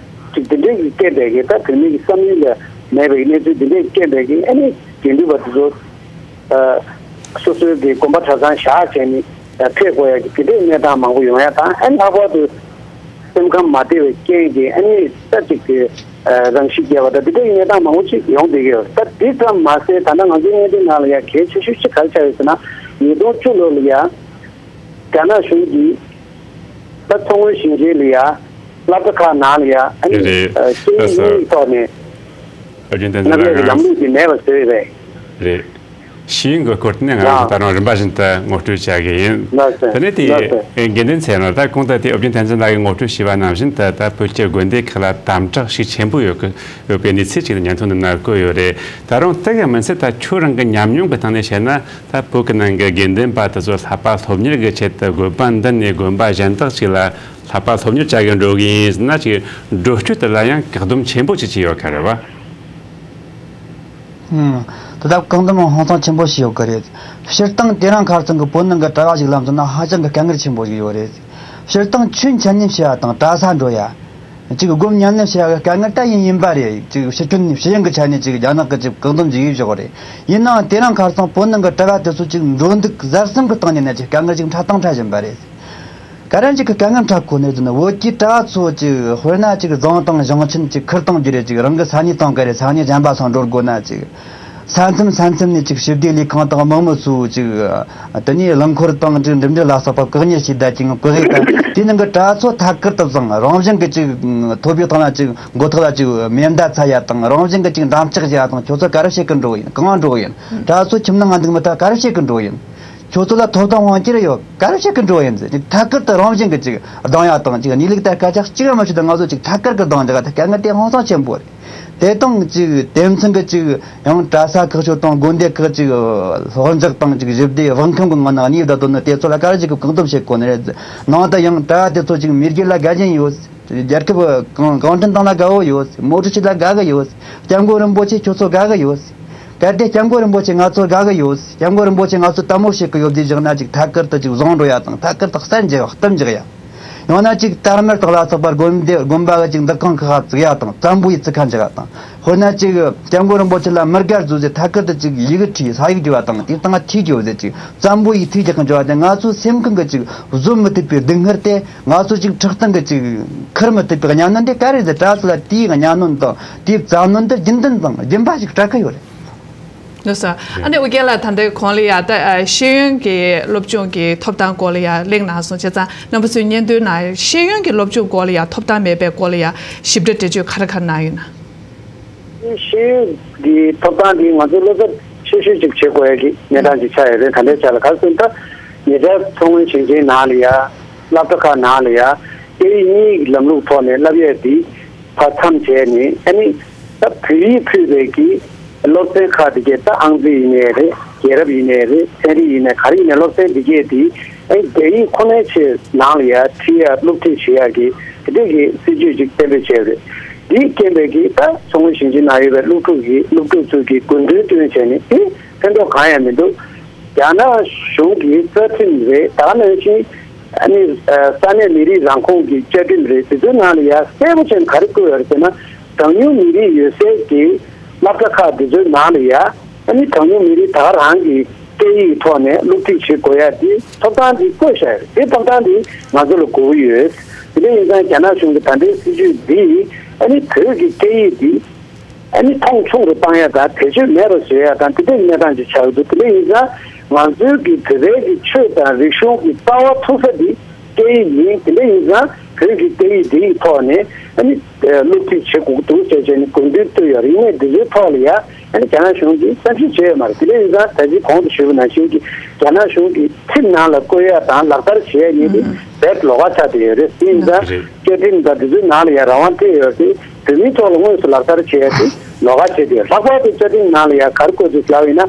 ཅིག་དེ་འདྲའི་གི་སྐད་བསྡད་གི་ད་བོད་མི་གི་བསམ་ཡུལ་ལ་མེད་པའི་གནས་ཚུལ་དེ་འདྲའི་སྐད་བསྡད་གི་ཨ་ནི་དགེ་འདུན་པ་དེ་ཚོ་སོ་སོའི་གི་དགོན་པ་གྲྭ་ཚང་བཞག་བྱས་ནས་ཕེབས་དགོས་ཡ་གི་དེ་འདྲའི་གནས་སྟངས་མང་པོ་ཡོང་ཡ་དང་ཨ་ནི་ལྷག་པར་དུ་སེམས་ཁམས་མ་བདེ་བའི་རྐྱེན་གྱིས་ཨ་ནི་ད་ཅིག་གི་རང་ཤི་རྒྱག་པ་དང་དེ་འདྲའི་གནས་སྟངས་མང་པོ་ཅིག་ཡོང་བསྡད་ཀྱི་ཡོད། ད་དེ་ཙམ་མ་ཟད་ད་ལྟ་ང་ཚོའི་སྙན་ཐོའི་ནང་ལ་ཡ་གལ་ཆེ་ཤོས་ཅིག་ག་རེ་ཆགས་ཡོད་ཟེར་ན་ཉིས་སྟོང་བཅུ་ལོ་ལ་ཡ། རྒྱ་ནག་གཞུང་གིས་ད་མཚོ་སྔོན་ཞིང་ཆེན་ལ་ཡ། སློབ་གྲྭ་ཁག་ནང་ལ་ཡ། ཨ་ནི་རེད། ཨ། སྐད་ཡིག་གཉིས་ཐོག་ནས་ཨོ་རྒྱན་བསྟན་འཛིན་ལགས། ལམ་ལུགས་དེ་མེད་པ་བཟོས་པས། རེད། ཤེས་ཡོན་གྱི་སྐོར་དེ་ནས་ང་རང་ད་རུང་རིམ་པ་བཞིན་དུ་ངོ་སྤྲོད་བྱ་གི་ཡིན། ལགས་སོ། དེ་ནས་དེའི་ལགས་སོ། དགེ་འདུན་ཚེ་རིང་ལགས། ད་གོང་དུ་དེ་ཨོ་རྒྱན་བསྟན་འཛིན་ལགས་ཀྱིས་ངོ་སྤྲོད་བྱས་པ་ནང་བཞིན་དུ། ད་བོད་ཀྱི་དགོན་སྡེ་ཁག་ལ་དམ་དྲག་ཤུགས་ཆེན་པོ་ཡོད་ཀྱི་ཡོད་པའི་གནས་ཚུལ་ཅིག་སྙན་ཐོ་འདི་ན་བཀོད་ཡོད་རེད། ད་རུང་དེ་ག་མིན་ཚད་ད་ཁྱོད་རང་གི་ཉམས་མྱོང་གི་སྟེང་ནས་བཤད་ན། ད་བོད་ཀྱི་ནང་གི་དགེ་འདུན་པ་དེ་ཚོ་བསླབ་པ་སློབ་གཉེར་གྱི་ཆེད་དུ་དགོན་པ་འདི་ནས་དགོན་པ་གཞན་དག་ཅིག་ལ་བསླབ་པ་སློབ་གཉེར་བྱ་གི་འགྲོ་གི་ཡིན་ཟེར་ན། ཅིག་འགྲོ་སྤྱོད་དེ་ལ་ཡང་བཀག་སྡོམ་ཆེན་པོ་ཅིག་བྱས་ཡོད་ཁ་རེད་བ། ཨང་། དེ་ལྟར་བཀག་སྡོམ་ཧང་སང་ཆེན་པོ་བྱས་ཡོད་ཀྱི་རེད། སྤྱིར་བཏང་དེ་རིང་ཁ་སང་གི་བོད་ནང་གི་གྲྭ་བ་ཞིག་ལ་མཚོན་ན་ཧ་ཅང་གི་དཀའ་ངལ་ཆེན་པོ་ཞིག་ཡོད་རེད། སྤྱིར་བཏང་ཆོས་འཆད་ཉན་བྱེད་ཡ་དང་གྲྭ་ས་འགྲོ་ཡ། ཅིག་སྒོམ་ཉམས་ལེན་བྱེད་ཡ་གི་དཀའ་ངལ་ད་ཡིན་ཡིན་པ་རེད། ཅིག་ཕྱི་སྐྱོན་ཕྱི་ཡོན་གྱི་ཆ་ནས་ཅིག་རྒྱ་ནག་གིས་ཅིག་བཀག་སྡོམ་བྱེད་ཀྱི་ཡོད་ཀྱི་རེད། ཡིན་ནའང་དེ་རིང་ཁ་སང་བོད་ནང་གི་གྲྭ་བ་དེ་ཚོ་ཅིག་འགྲོ་འདུག་ཟ་གསུམ་གྱི་སྟེང་ནས་ནས་ཅིག་དཀའ་ངལ་ཅིག་འཕྲད་སྟངས་འཕྲད་བཞིན་པ་རེད། ག་རེ་ཅིག་གི་དཀའ་ངལ་འཕྲད་གོ་ནས་ཟེར་ན། བོད་ཀྱི་གྲྭ་བ་ཚོ་ཅིག་དཔེར་ན་ཅིག་རྫོང་དང་ཞིང་ཆེན་ཅིག་ཁུལ་དང་བརྒྱུད་རེ་ཅིག་རང་གི་ས་གནས་དང་ག་རེ་ས་གནས་གཞན་པ་སང་འགྲོ་དགོས་ན། ཅིག་ས་མཚམས་ས་མཚམས་ནས་ཅིག་ཞི་བདེ་ལས་ཁང་དང་དམག་མི་ཚོས་ཅིག་དེ་ནས་རླངས་འཁོར་དང་ཅིག་འགྲིམ་འགྲུལ་ལ་སོགས་པ་བཀག་ཉར་བྱས་བསྡད་ཅིང་བཀག་ཡིག་དང་། དེའི་ནང་གི་གྲྭ་བ་ཚོ་ཐད་ཀར་དུ་བཟང་རང་བཞིན་གྱི་ཅིག་ཐོབ་ཡིག་སྟེང་ལ་ཅིག་མགོ་ཐོག་ལ་ཅིག་མེ་མདའ་འཚལ་ཡ་དང་། རང་བཞིན་གྱི་ཅིག་འགྲམ་ལྕག་བཞག་ཡ་དང་། ཁྱོད་ཚོ་ག་རེ་བྱེད་གི་འགྲོ་ཡིན། གང་འགྲོ་ཡིན། གྲྭ་བ་ཚོ་ཁྱིམ་ནང་ང་འདུག་མི་ཐུབ། ག་རེ་བྱེད་གི་འགྲོ་ཡིན། ཁྱོད་ཚོ་ལ་ཐོབ་ཐང་དབང་སྒྱུར་ཡོད། ག་རེ་བྱེད་གི་འགྲོ་ཡིན་ཟེར། ཅིག་ཐད་ཀར་དུ་རང་བཞིན་གྱི་ཅིག་སྡང་ཡ་དང་། ཅིག་གནས་ལུགས་དང་སྐད་ཆ་གཅིག་ཡང་མ་ཤོད་དུ་ང་ཚོ་ཅིག་ཐད་ཀར་གྱི་སྡང་འཇགས་དེ་དཀའ་ངལ་དེ་ཧང་སང་ཆེན་པོ་རེད། དེ་དང་ཅིག་དེ་མཚུངས་ཀྱི་ཅིག་ཡང་གྲྭ་ས་ཁག་ཤོད་དང་དགོན་སྡེ་ཁག་ཅིག་ལྷོད་འཇགས་དང་ཅིག་ཞི་བདེ་དབང་ཁམས་ཀྱི་ངང་ནས་གནས་བསྡད་དོན་ནི་དེ་ཚོ་ལ་ག་རེ་ཅིག་གི་བཀག་སྡོམ་བྱེད་དགོས་ནི་རེད། ནང་དུ་ཡང་གྲྭ་བ་དེ་ཚོ་ཅིག་མི་སྒེར་ལ་དགའ་ཞེན་ཡོད། རྒྱལ་ཁབ་གུང་གུང་ཁྲན་ཏང་ལ་དགའ་བོ་ཡོད། མའོ་ཀྲུའུ་ཞི་ལ་དགའ་གི་ཡོད། སྐྱབས་མགོན་རིན་པོ་ཆེ་ཁྱོད་ཚོ་དགའ་གི་ཡོད། གལ་ཏེ་སྐྱབས་མགོན་རིན་པོ་ཆེ་ང་ཚོར་དགའ་གི་ཡོད། སྐྱབས་མགོན་རིན་པོ་ཆེ་ང་ཚོ་དམ་པོ་བྱེད་ཀྱི་ཡོད་དུས་བཞག་ན། ཅིག་ཐད་ཀར་དུ་ཅིག་བཟང་འགྲོ་ཡ་དང་། ཐད་ཀར་དུ་གསར་འཇགས་ཡ། གཏམ་འཇགས་ཡ། ཡང་ན་ཅིག་དར་དམར་དག་ལ་སོགས་པ་དགོན་སྡེ་དགོན་པ་གི་ཅིག་འདུ་ཁང་ཁག་བཙུགས་ཡ་དང་། བཙན་པོ་ཡི་བཙུགས་ཁ་འཇགས་ཡ་དང་། དཔེར་ན་ཅིག་སྐྱབས་མགོན་རིན་པོ་ཆེ་ལ་མི་དགའ་བཟོས་ཚེ་ཐད་ཀར་དུ་ཅིག་ཡི་གེ་བྲིས། ས་ཡིག་བྲིས་པ་དང་། དེའི་སྟེང་ཐིག་བརྗོད་ཟེར། ཅིག་བཙན་པོ་ཡི་ཐིག་རྒྱག་གི་འཇོག་པ་དེ་ང་ཚོའི་སེམས་ཁམས་ཀྱི་ཅིག་བཟོད་མི་ཐུབ་པའི་སྡུག་བསྔལ་དེ། ང་ཚོ་ཅིག་འཁྲུག་སྟངས་ཀྱི་ཅིག་འཁུར་མི་ཐུབ་པའི་གཉའ་གནོན་དེ་ག་རེ་ཟེར། གྲྭ་ཚོ་ལ་དེའི་གཉའ་གནོན་དང་དེའི་བཙན་གནོན་དེ་རྒྱུན་ལྡན་དང་རྒྱུན་པ་ཞིག་སྤྲད་ཀྱི་ཡོད་རེད། ལགས་སོ། ཨ་ནི་ཨོ་རྒྱན་ལགས། ད་ལྟའི་གོང་ལ་ཡ་ད་ཤེས་ཡོན་གྱི་སློབ་སྦྱོང་གི་ཐོབ་ཐང་སྐོར་ལ་ཡ་གླེང་གནང་སོང་། བྱས་ཙང་རྣམ་པ་ཚོའི་སྙན་ཐོའི་ནང་ཤེས་ཡོན་གྱི་སློབ་སྦྱོང་སྐོར་ལ་ཡ་ཐོབ་ཐང་མེད་པའི་སྐོར་ལ་ཡ་ཞིབ་ཕྲ་འགྲེལ་བརྗོད་ག་རེ་ག་རེ་གནང་ཡོད་ན། ཤེས་ཡོན་གྱི་ཐོབ་ཐང་འདི་ང་ཚོ་བློ་འཚབ་ཆེ་ཤོས་ཅིག་བྱེད་དགོས་ཡ་གི་གནས་སྟངས་ཅིག་ཆགས་ཡོད་རེད། ག་འདྲ་ཆགས་ལ་ག་རེ་ཟེར་ན། ད་ཉེ་ཆར་མཚོ་སྔོན་ཞིང་ཆེན་ནང་ལ་ཡ། སློབ་གྲྭ་ཁག་ནང་ལ་ཡ། སྐད་ཡིག་གཉིས་ཀྱི་ལམ་ལུགས་ཐོག་ནས་བསླབ་ཡ་འདི་ཕར་མཚམས་བྱས་ནས། ཨ་ནི་ད་བོད་ཡིག་ཕུད་པའི་གི་སློབ་ཚན་ཁག་འདི་གས། ད་ཨང་རྩིས་ཡིན་ནའི་རེད། རྒྱལ་རབས་ཡིན་ནའི་རེད། ཚན་རིག་ཡིན་ནའི་ག་རེ་ཡིན་ནའི་སློབ་ཚན་འདི་གས་འདི། ཨ་ནི་རྒྱ་ཡིག་ཁོ་ནའི་ཆེད་ནང་ལ་ཡ་ཁྲིད་ཡ་སློབ་ཁྲིད་བྱེད་ཡ་གི་དེ་འདྲས་ཀྱི་སྲིད་ཇུས་ཅིག་གཏན་འབེབས་བྱས་ཡོད་རེད། འདིའི་རྐྱེན་པས་ཀྱི་ད་མཚོ་སྔོན་ཞིང་ཆེན་ནང་ཡོད་པའི་སློབ་ཕྲུག་གི་སློབ་ཕྲུག་ཚོ་གི་དགོས་འདུན་བཏོན་བྱས་ནས་དེ་ཕན་ཐོགས་གང་ཡང་མི་འདུག་རྒྱ་ནག་གཞུང་གི་རྩ་ཁྲིམས་རེད། ད་ག་ནང་བཞིན་ཨ་ནི་ས་གནས་མི་རིགས་རང་ཁོངས་ཀྱི་བཅའ་ཁྲིམས་རེད། དེ་ཚོའི་ནང་ལ་ཡ་གསལ་པོ་བྱས་ནས་ག་རེ་བཀོད་ཡོད་རེད་ཟེར་ན། གྲངས་ཉུང་མི་རིགས་ཡོད་སའི་གི་སློབ་གྲྭ་ཁག་དེ་ཚོའི་ནང་ལ་ཡ། ཨ་ནི་གྲངས་ཉུང་མི་རིགས་ད་ག་རང་གི་སྐད་ཡིག་ཐོག་ནས་སློབ་ཁྲིད་བྱེད་དགོས་ཡ་དེ་ཐོབ་ཐང་དེ་བཀོད་བཞག་ཡོད་རེད། དེ་ཐོབ་ཐང་དེ་ང་ཚོ་ལ་དགོས་ཀྱི་ཡོད། དེ་འདྲ་ཡིན་ཙང་རྒྱ་ནག་གཞུང་གི་ད་ལྟའི་སྲིད་ཇུས་འདིས་ཨ་ནི་བོད་ཀྱི་སྐད་ཡིག་འདི་ཨ་ནི་མཐོང་ཆུང་རུ་བཏང་ཡ་དང་། བེད་སྤྱོད་མེད་པར་བཟོ་ཡ་དང་། དེ་འདྲའི་གནས་སྟངས་ཅིག་ཆགས་འདུག་དེ་འདྲ་ཡིན་ཙང་ང་ཚོའི་གི་བོད་པའི་གི་ཆོས་དང་རིག་གཞུང་གི་རྩ་བ་ཐུག་ས་འདི་སྐད་ཡིག་ཡིན། དེ་འདྲ་ཡིན་ཙང་བོད་ཀྱི་སྐད་ཡིག་འདིའི་ཐོག་ནས་ཨ་ནི་སློབ་ཁྲིད་བྱེད་དགོས་ཀྱི་འདུག་ཅེས་བྱས་ནས་དགོས་འདུན་བཏོན་ཡོད་རེད། ཡིན་ནའི་འདི་ཚོའི་ཐོག་ལ་ཡ་ཨ་ནི་རྒྱ་ནག་གཞུང་གིས་བསམ་ཤེས་བྱས་ཡོད་མ་རེད། དེ་འདྲ་ཡིན་ཙང་ད་ཅི་གོང་དུ་ཞུས་པ་ནང་བཞིན་གྱི་རྒྱ་ནག་གཞུང་གིས་ཁྲིམས་ནང་ལ་བཀོད་ཡ་དང་ལག་བསྟར་བྱེད་ཡ་གཉིས་དེ་རྦད་ལོགས་ཀ་ཆགས་བསྡད་ཡོད་རེད། དེ་ཡིན་ཙང་བཅའ་ཁྲིམས་དང་དེ་ཚོའི་ནང་ལ་ཡ་རང་དབང་སྤྲད་ཡོད་དེ། བོད་མིའི་ཐོག་ལ་དངོས་སུ་ལག་བསྟར་བྱས་ཏེ་ལོགས་ཀ་བྱས་ཏེ། ལྷག་པར་དུ་བཅའ་ཁྲིམས་ནང་ལ་ཡང་ག་རེ་བཀོད་འདུག་ལབ་ཡིན་ན།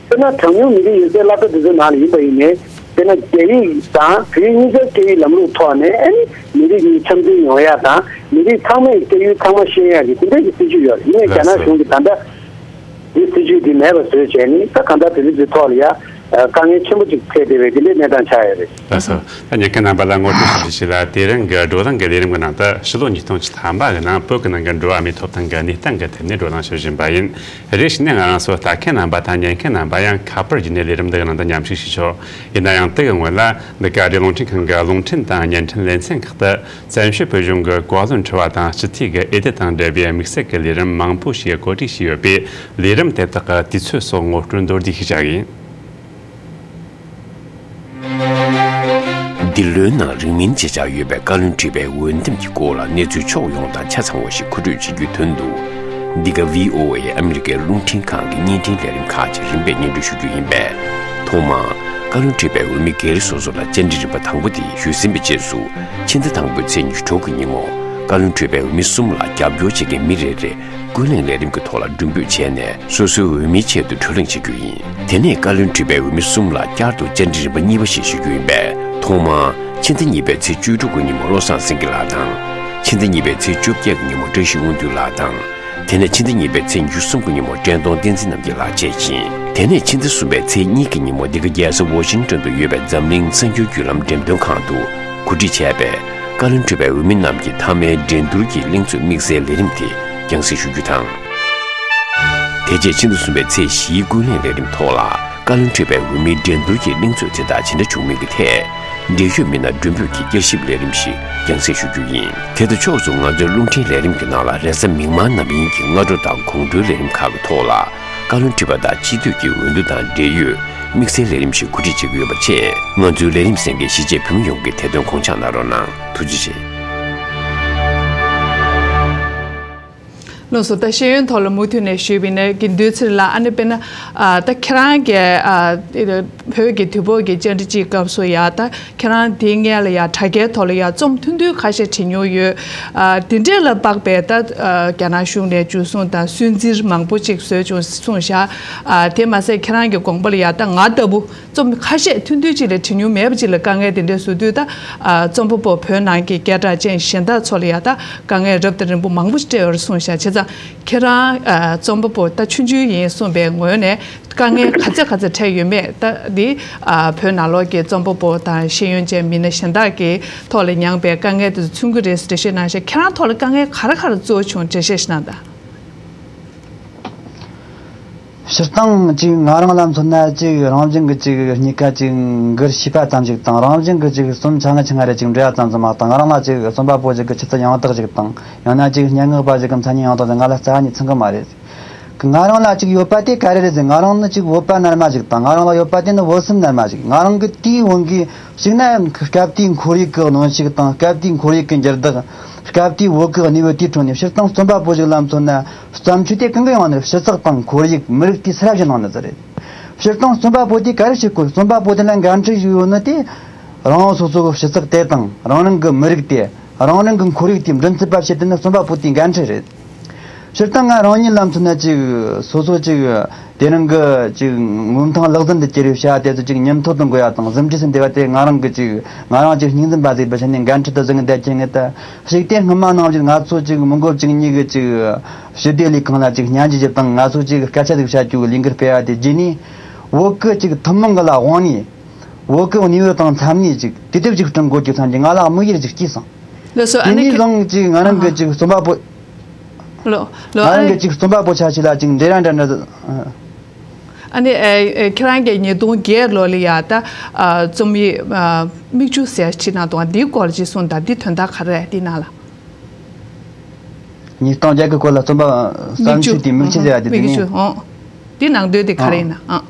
དཔེར་ན་གྲངས་ཉུང་མི་རིགས་ཡོད་སའི་སློབ་གྲྭ་དེ་ཚོའི་ནང་ལ་ཡིན་པ་ཡིན་ནའི། དཔེར་ན་རྒྱ་ཡིག་དང་བོད་ཡིག་གཉིས་ཆར་སྐད་ཡིག་ལམ་ལུགས་ཐོག་ནས་ཨ་ནི་མི་རིགས་གཉིས་འཆམ་མཐུན་ཡོང་ཡ་དང་། མི་རིགས་ཚང་མས་སྐད་ཡིག་ཚང་མ་ཤེས་ཡ་གི་དེ་འདྲ་གི་སྲིད་ཇུས་ཡོད་རེད། ཡིན་ནའི་རྒྱ་ནག་གཞུང་གིས་ད་ལྟ་འདི་སྲིད་ཇུས་འདི་མེད་པ་བཟོས་བྱས་ནས། ད་གང་ལྟར་བོད་མི་ཚོའི་ཐོག་ལ་ཡ་དཀའ་ངལ་ཆེན་པོ་ཅིག་འཕྲད་བསྡད་པའི་དེ་འདྲའི་གནས་སྟངས་ཆགས་ཡོད་རེད། ལགས་སོ། ད་ཉན་མཁན་རྣམ་པ་ལ་ངོ་སྤྲོད་ཞུ་རྒྱུ་ཞིག་ལ། དེ་རིང་གི་བགྲོ་གླེང་གི་ལས་རིམ་གྱི་ནང་དུ་ཕྱི་ལོ་ཉིས་སྟོང་བཅུ་ཐམ་པ་གི་ནང་བོད་ཀྱི་ནང་གི་འགྲོ་བ་མིའི་ཐོབ་ཐང་གི་གནས་སྟངས་ཀྱི་ཐད་ནས་བགྲོ་གླེང་ཞུ་བཞིན་པ་ཡིན། རེ་ཞིག་ནས་ང་རང་ཚོ་ལྟ་མཁན་རྣམ་པ་དང་ཉན་མཁན་རྣམ་པ་ཡང་ཁ་པར་བརྒྱུད་ནས་ལས་རིམ་འདི་གི་ནང་དུ་མཉམ་ཞུགས་ཞུས་ཆོག་ཡིན་ན་ཡང་དེ་གི་སྔོན་ལ་འདི་ག་ཨ་རིའི་རླུང་འཕྲིན་ཁང་གི་རླུང་འཕྲིན་དང་བརྙན་འཕྲིན་ལེ་ཚན་ཁག་ཏུ་བཙན་བྱོལ་བོད་གཞུང་གི་བཀའ་བློན་ཁྲི་པ་དང་སྤྱི་འཐུས་ཀྱི་འོས་བསྡུ་དང་འབྲེལ་བའི་དམིགས་བསལ་གྱི་ལས་རིམ་མང་པོ་ཞིག་གོ་སྒྲིག་བྱས་ཡོད་པས། ལས་རིམ་དེ་དག་གི་དུས་ཚོད་སོགས་ངོ་སྤྲོད་མདོར་བསྡུས་ཤིག་བྱ་གི་ཡིན། འདི་ལོའི་ནང་རིང་མིན་བྱེད་འཆར་ཡོད་པའི་བཀའ་བློན་ཁྲི་པའི་འོས་འདེམས་ཀྱི་སྐོར་ལ་གནས་ཚུལ་ཕྱོགས་ཡོངས་དང་ཆ་ཚང་བ་ཞིག་མཁོ་སྤྲོད་བྱེད་རྒྱུའི་དོན་དུ། འདི་ག་བྷི་ཨོ་ཨེ་ཨ་མི་རི་ཀའི་རླུང་འཕྲིན་ཁང་གི་བརྙན་འཕྲིན་ལས་རིམ་ཁག་ཅིག་རིམ་པས་སྙན་སྒྲོན་ཞུ་རྒྱུ་ཡིན་པས། ཐོག་མར་བཀའ་བློན་ཁྲི་པའི་འོས་མི་སྒེར་སོ་སོ་ལ་བཅར་འདྲི་རིམ་པ་དང་པོ་དེ་ཞུས་ཟིན་པའི་རྗེས་སུ། ཕྱི་ཟླ་དང་པོའི་ཚེས་ཉི་ཤུ་དྲུག་གི་ཉིན་མོ། བཀའ་བློན་ཁྲི་པའི་འོས་མི་གསུམ་ལ་རྒྱབ་སྐྱོར་བྱེད་མཁན་མི་རེ་རེ། ཀུན་གླེང་ལས་རིམ་གྱི་ཐོག་ལ་མགྲོན་འབོད་བྱས་ནས། སོ་སོའི་འོས་མིའི་ཆེད་དུ་བགྲོ་གླེང་བྱེད་རྒྱུ་ཡིན། དེ་ནས་བཀའ་བློན་ཁྲི་པའི་འོས་མི་གསུམ་ལ་བསྐྱར་དུ་བཅར་འདྲི་རིམ་པ་གཉིས་པ་ཞིག་ཞུ་རྒྱུ་ཡིན་པས། ཐོག་མར་ཕྱི་ཟླ་གཉིས་པའི་ཚེས་བཅུ་དྲུག་གི་ཉིན་མོ་བློ་བཟང་སེང་གེ་ལགས་དང་། ཕྱི་ཟླ་གཉིས་པའི་ཚེས་བཅོ་བརྒྱད་ཀྱི་ཉིན་མོ་བཀྲ་ཤིས་དབང་འདུས་ལགས་དང་། དེ་ནས་ཕྱི་ཟླ་གཉིས་པའི་ཚེས་ཉི་ཤུ་གསུམ་གྱི་ཉིན་མོ་བཀྲས་མཐོང་བསྟན་འཛིན་རྣམ་རྒྱལ་ལགས་བཅས་ཡིན། དེ་ནས་ཕྱི་ཟླ་གསུམ་པའི་ཚེས་གཉིས་ཀྱི་ཉིན་མོ་འདི་ག་རྒྱལ་ས་ཝ་ཤིང་ཏོན་དུ་ཡོད་པའི་འཛམ་གླིང་གསར་འགྱུར་བརྒྱུད་ལམ་འགྲེམས་སྟོན་ཁང་དུ་གོ་སྒྲིག་བྱས་པའི་བཀའ་བློན་ཁྲི་པའི་འོས་མི་རྣམས་ཀྱི་མཐའ་མའི་འགྲན་བསྡུར་གྱི་གླེང་ཚོགས་དམིགས་བསལ་ལས་རིམ་དེ་རྒྱང་སྲིང་ཞུ་རྒྱུ་དང་། དེ་རྗེས་ཕྱི་ཟླ་གསུམ་པའི་ཚེས་བཞིའི་ཀུན་གླེང་ལས་རིམ་ཐོག་ལ་བཀའ་བློན་ཁྲི་པའི་འོས་མིའི་འགྲན་བསྡུར་གྱི་གླེང་ཚོགས་དེ་དག་ཇི་འདྲ་བྱུང་མིན་གྱི་ཐད། འབྲེལ་ཡོད་མི་སྣར་མགྲོན་འབོད་ཀྱི་བསྐྱར་ཞིབ་ལས་རིམ་ཞིག་རྒྱང་སྲིང་ཞུ་རྒྱུ་ཡིན། དེ་དང་ཕྱོགས་སུ་ང་ཚོའི་རླུང་འཕྲིན་ལས་རིམ་གྱི་ནང་ལ་རེས་གཟའ་མིག་དམར་ནམ་ཡིན་གྱི་སྔ་དྲོ་དང་དགོང་དྲོའི་ལས་རིམ་ཁག་གི་ཐོག་ལ། བཀའ་བློན་ཁྲི་པ་དང་སྤྱི་འཐུས་ཀྱི་འོས་བསྡུ་དང་འབྲེལ་ཡོད་དམིགས་བསལ་ལས་རིམ་ཞིག་གོ་སྒྲིག་བྱེད་ཀྱི་ཡོད་པ་བཅས། ང་ཚོའི་ལས་རིམ་གསན་མཁན་གཞིས་བྱེས་བོད་མི་ཡོངས་ཀྱིས་དེ་དོན་དགོངས་འཇགས་གནང་རོགས་གནང་། ཐུགས་རྗེ་ཆེ། ལགས་སོ། ད་ཤེས་ཡོན་ཐོག་ལ་མུ་མཐུད་ནས་ཞུས་པ་ཡིན་ན། དགེ་འདུན་ཚེ་རིང་ལགས། ཨ་ནི་དཔེར་ན། ཨ། ད་ཁྱེད་རང་གིས། ཨ། བོད་ཀྱི་དུས་བབ་ཀྱི་བཅར་འདྲི་ཅིག་སྐབས་སུ་ཡ། ད་ཁྱེད་རང་དེའི་སྔོན་ལ་ཡ་དྲ་རྒྱའི་ཐོག་ལ་ཡ་རྩོམ་ཐུང་ཐུང་ཁ་ཤས་བྲིས་མྱོང་ཡོད། ཨ། དེ་འདྲས་ལ་དཔག་པའི་ད། ཨ། རྒྱ་ནག་གཞུང་ནས་འཇུ་བཟུང་དང་སུན་གཙེར་མང་པོ་ཅིག་བཟོས་བྱུང་གསུངས་བཞག། ཨ། དེ་མ་ཟད་ཁྱེད་རང་གི་དགོངས་པ་ལ་ཡ། ད་ང་ལྟ་བུ་རྩོམ་ཁ་ཤས་ཐུང་ཐུང་ཅིག་ལས་བྲིས་མྱོང་མེད་པ་ཅིག་ལ་དཀའ་ངལ་དེ་འདྲས་བཟོ་དུས། ད། ཨ། རྩོམ་པ་པོ་བོད་ནང་གི་སྐད་གྲགས་ཅན་གཞན་དག་ཚོ་ལ་ཡ། ད་དཀའ་ངལ་རབ་དང་རིམ་པ་མང་པོ་ཞིག་འཕྲད་ཡོད་རེད་གསུངས་བཞག། བྱས་ཙང་ཁྱེད་རང་། ཨ། རྩོམ་པ་པོ་ད་ཆུང་ཆུང་ཡིན་གསུངས་པའི་ངོས་ནས། དཀའ་ངལ་ག་ཚད་ག་ཚད་འཕྲད་ཡོད་མེད། ད་འདི། ཨ། བོད་ནང་ལོགས་ཀྱི་རྩོམ་པ་པོ་དང་ཤེས་ཡོན་ཅན་མི་སྣ་གཞན་དག་གི་ཐོག་ལ་མྱངས་པའི་དཀའ་ངལ་དེ་ཚོ་མཚོན་གྱི་རེད་ཟེར་འགྲེལ་བཤད་གནང་ཤག། ཁྱེད་རང་ཐོག་ལ་དཀའ་ངལ་ག་རེ་ག་རེ་གཙོ་བོ་བྱུང་འགྲེལ་བཤད་ཞིག་གནང་དང་། སྤྱིར་བཏང་ཅིག་ང་རང་ལ་མཚོན་ན། ཅིག་རང་བཞིན་གྱི་ཅིག་རྙེད་དཀའ་ཅིག་འགུལ་ཤེས་པ་ཙམ་ཞིག་དང་། རང་བཞིན་གྱི་ཅིག་རྩོམ་ཆ་ང་ཆུང་ང་རེ་ཅིག་འབྲི་ཡ་ཙམ་ཙམ་མ་གཏོགས། ང་རང་ལ་ཅིག་རྩོམ་པ་པོ་ཞིག་གི་ཆུ་ཚད་ཡང་དག་ཅིག་དང་། ཡང་ན་ཅིག་སྙན་ངག་པ་ཞིག་གི་མཚན་སྙན་ཡང་དག་ཅིག་ང་ལ་རྩ་བ་ནས་མཚོན་གི་མ་རེད། ང་རང་ལ་ཅིག་ཡོད་པ་དེ་ག་རེ་རེད་ཟེར། ང་རང་ནི་ཅིག་བོད་པ་རྣལ་མ་ཞིག་དང་། ང་རང་ལ་ཡོད་པ་དེ་ནི་བོད་སེམས་རྣལ་མ་ཞིག། ང་རང་གི་དེའི་དབང་གིས་གཅིག་ན་སྐབས་དེའི་ཁོར་ཡུག་གི་གནོན་ཤུགས་དང་། སྐབས་དེའི་ཁོར་ཡུག་གི་འགྱུར་ལྡོག། སྐབས་དེའི་བོད་གི་གནས་བབ་དེའི་ཁྲོད་ནས། སྤྱིར་བཏང་རྩོམ་པ་པོ་ཞིག་ལ་མཚོན་ན། བརྩམས་ཆོས་དེ་གང་གི་ཡང་ནི་སྤྱི་ཚོགས་དང་ཁོར་ཡུག་མི་རིགས་དེ་ས་ར་བཞིན་ནང་ནས་ཟེར་རེད། སྤྱིར་བཏང་རྩོམ་པ་པོ་དེ་ག་རེ་བྱེད་དགོས། རྩོམ་པ་པོ་དེ་ལ་འགན་འཁྲི་ཞིག་ཡོད་ནི་དེ། རང་སོ་སོ་གི་སྤྱི་ཚོགས་དེ་དང་། རང་རང་གི་མི་རིགས་དེ། རང་རང་གི་ཁོར་ཡུག་དེ་མགྲིན་ཚབ་པ་བྱེད་དེ་ནི་རྩོམ་པ་པོ་དེའི་འགན་འཁྲི་རེད། སྤྱིར་བཏང་ང་རང་ཉིད་ལ་མཚོན་ན། ཅིག་སོ་སོ་ཅིག་དེ་རིང་གི་ཅིག་ངོ་ཐང་ལག་ཟིན་དུ་གྱུར་བའི་བྱ་བ་དེ་ཚོ་ཅིག་ཉིན་ཐོ་དུ་འགོད་ཡ་དང་ཟིན་བྲིས་སུ་འདེབས་པ་དེ། ང་རང་གི་ཅིག་ང་རང་ཅིག་སྙིང་འཛིན་པ་ཟིག་པའི་ཆ་ནས་འགན་འཁྲི་དུ་བཟུང་བསྡད་ཀྱི་ངེས། ད་ཞིག་དེ་སྔོན་མ་ནང་བཞིན་ང་ཚོ་ཅིག་མི་འགོ་བཅུ་གཉིས་གི་ཅིག་ཞི་བདེ་ལས་ཁང་ལ་ཅིག་སྙན་ཞུ་ཞིག་དང་། ང་ཚོ་ཅིག་སྐད་ཆ་ཟིག་བཤད་རྒྱུ་གི་ལས་འགུལ་སྤེལ་བ་དེ་རྗེས་ནས། བོད་གི་ཅིག་ཐུན་མོང་གི་ལ་དབང་ནས། བོད་གི་གནས་བབ་དང་འཚམ་ནས་ཅིག་དུས་དེབ་ཅིག་བསྐྲུན་དགོས་ཀྱི་བསམ་གྱི་ང་ལ་དམིགས་ཡུལ་ཅིག་སྐྱེས་སོང་། ལགས་སོ། ཨ་དེ་ནས་ནི་ཁྱེད་བཟང་ཅིག་ང་རང་གི་ཨ་ཅིག་རྩོམ་པ་པོ། ལོ་ལོ། ང་རང་ཨ་གི་ཅིག་རྩོམ་པ་པོ་ཆ་ཞིག་ལ་ཅིག་འབྲེལ་ར་འདྲ་འདྲ། ཨ་ནི་ཨ་ཨ་ཁྱེད་རང་གིས་ཉིས་སྟོང་བརྒྱད་ལོ་ལ་ཡ་ད་ཨ་རྩོམ་ཡིག་ཨ་མིག་ཆུ་ཟེར་ཅིག་གནང་འདུག། འདིའི་སྐོར་ཅིག་གསུངས་དང་། འདི་དོན་དག་ག་རེ་རེད། འདི་ནང་ལ། ཉིས་སྟོང་བརྒྱད་གི་སྐོར་ལ་རྩོམ་པ་བརྩམས་ཆོས་དེ། མིག་ཆུ་ཟེར་ཡ་དེ། དེ་མིག་ནི་ཆུ། ཨོ། དེ་ནང་དོན་དེ་ག་རེ་ཡིན་ན། ཨ་ཨ་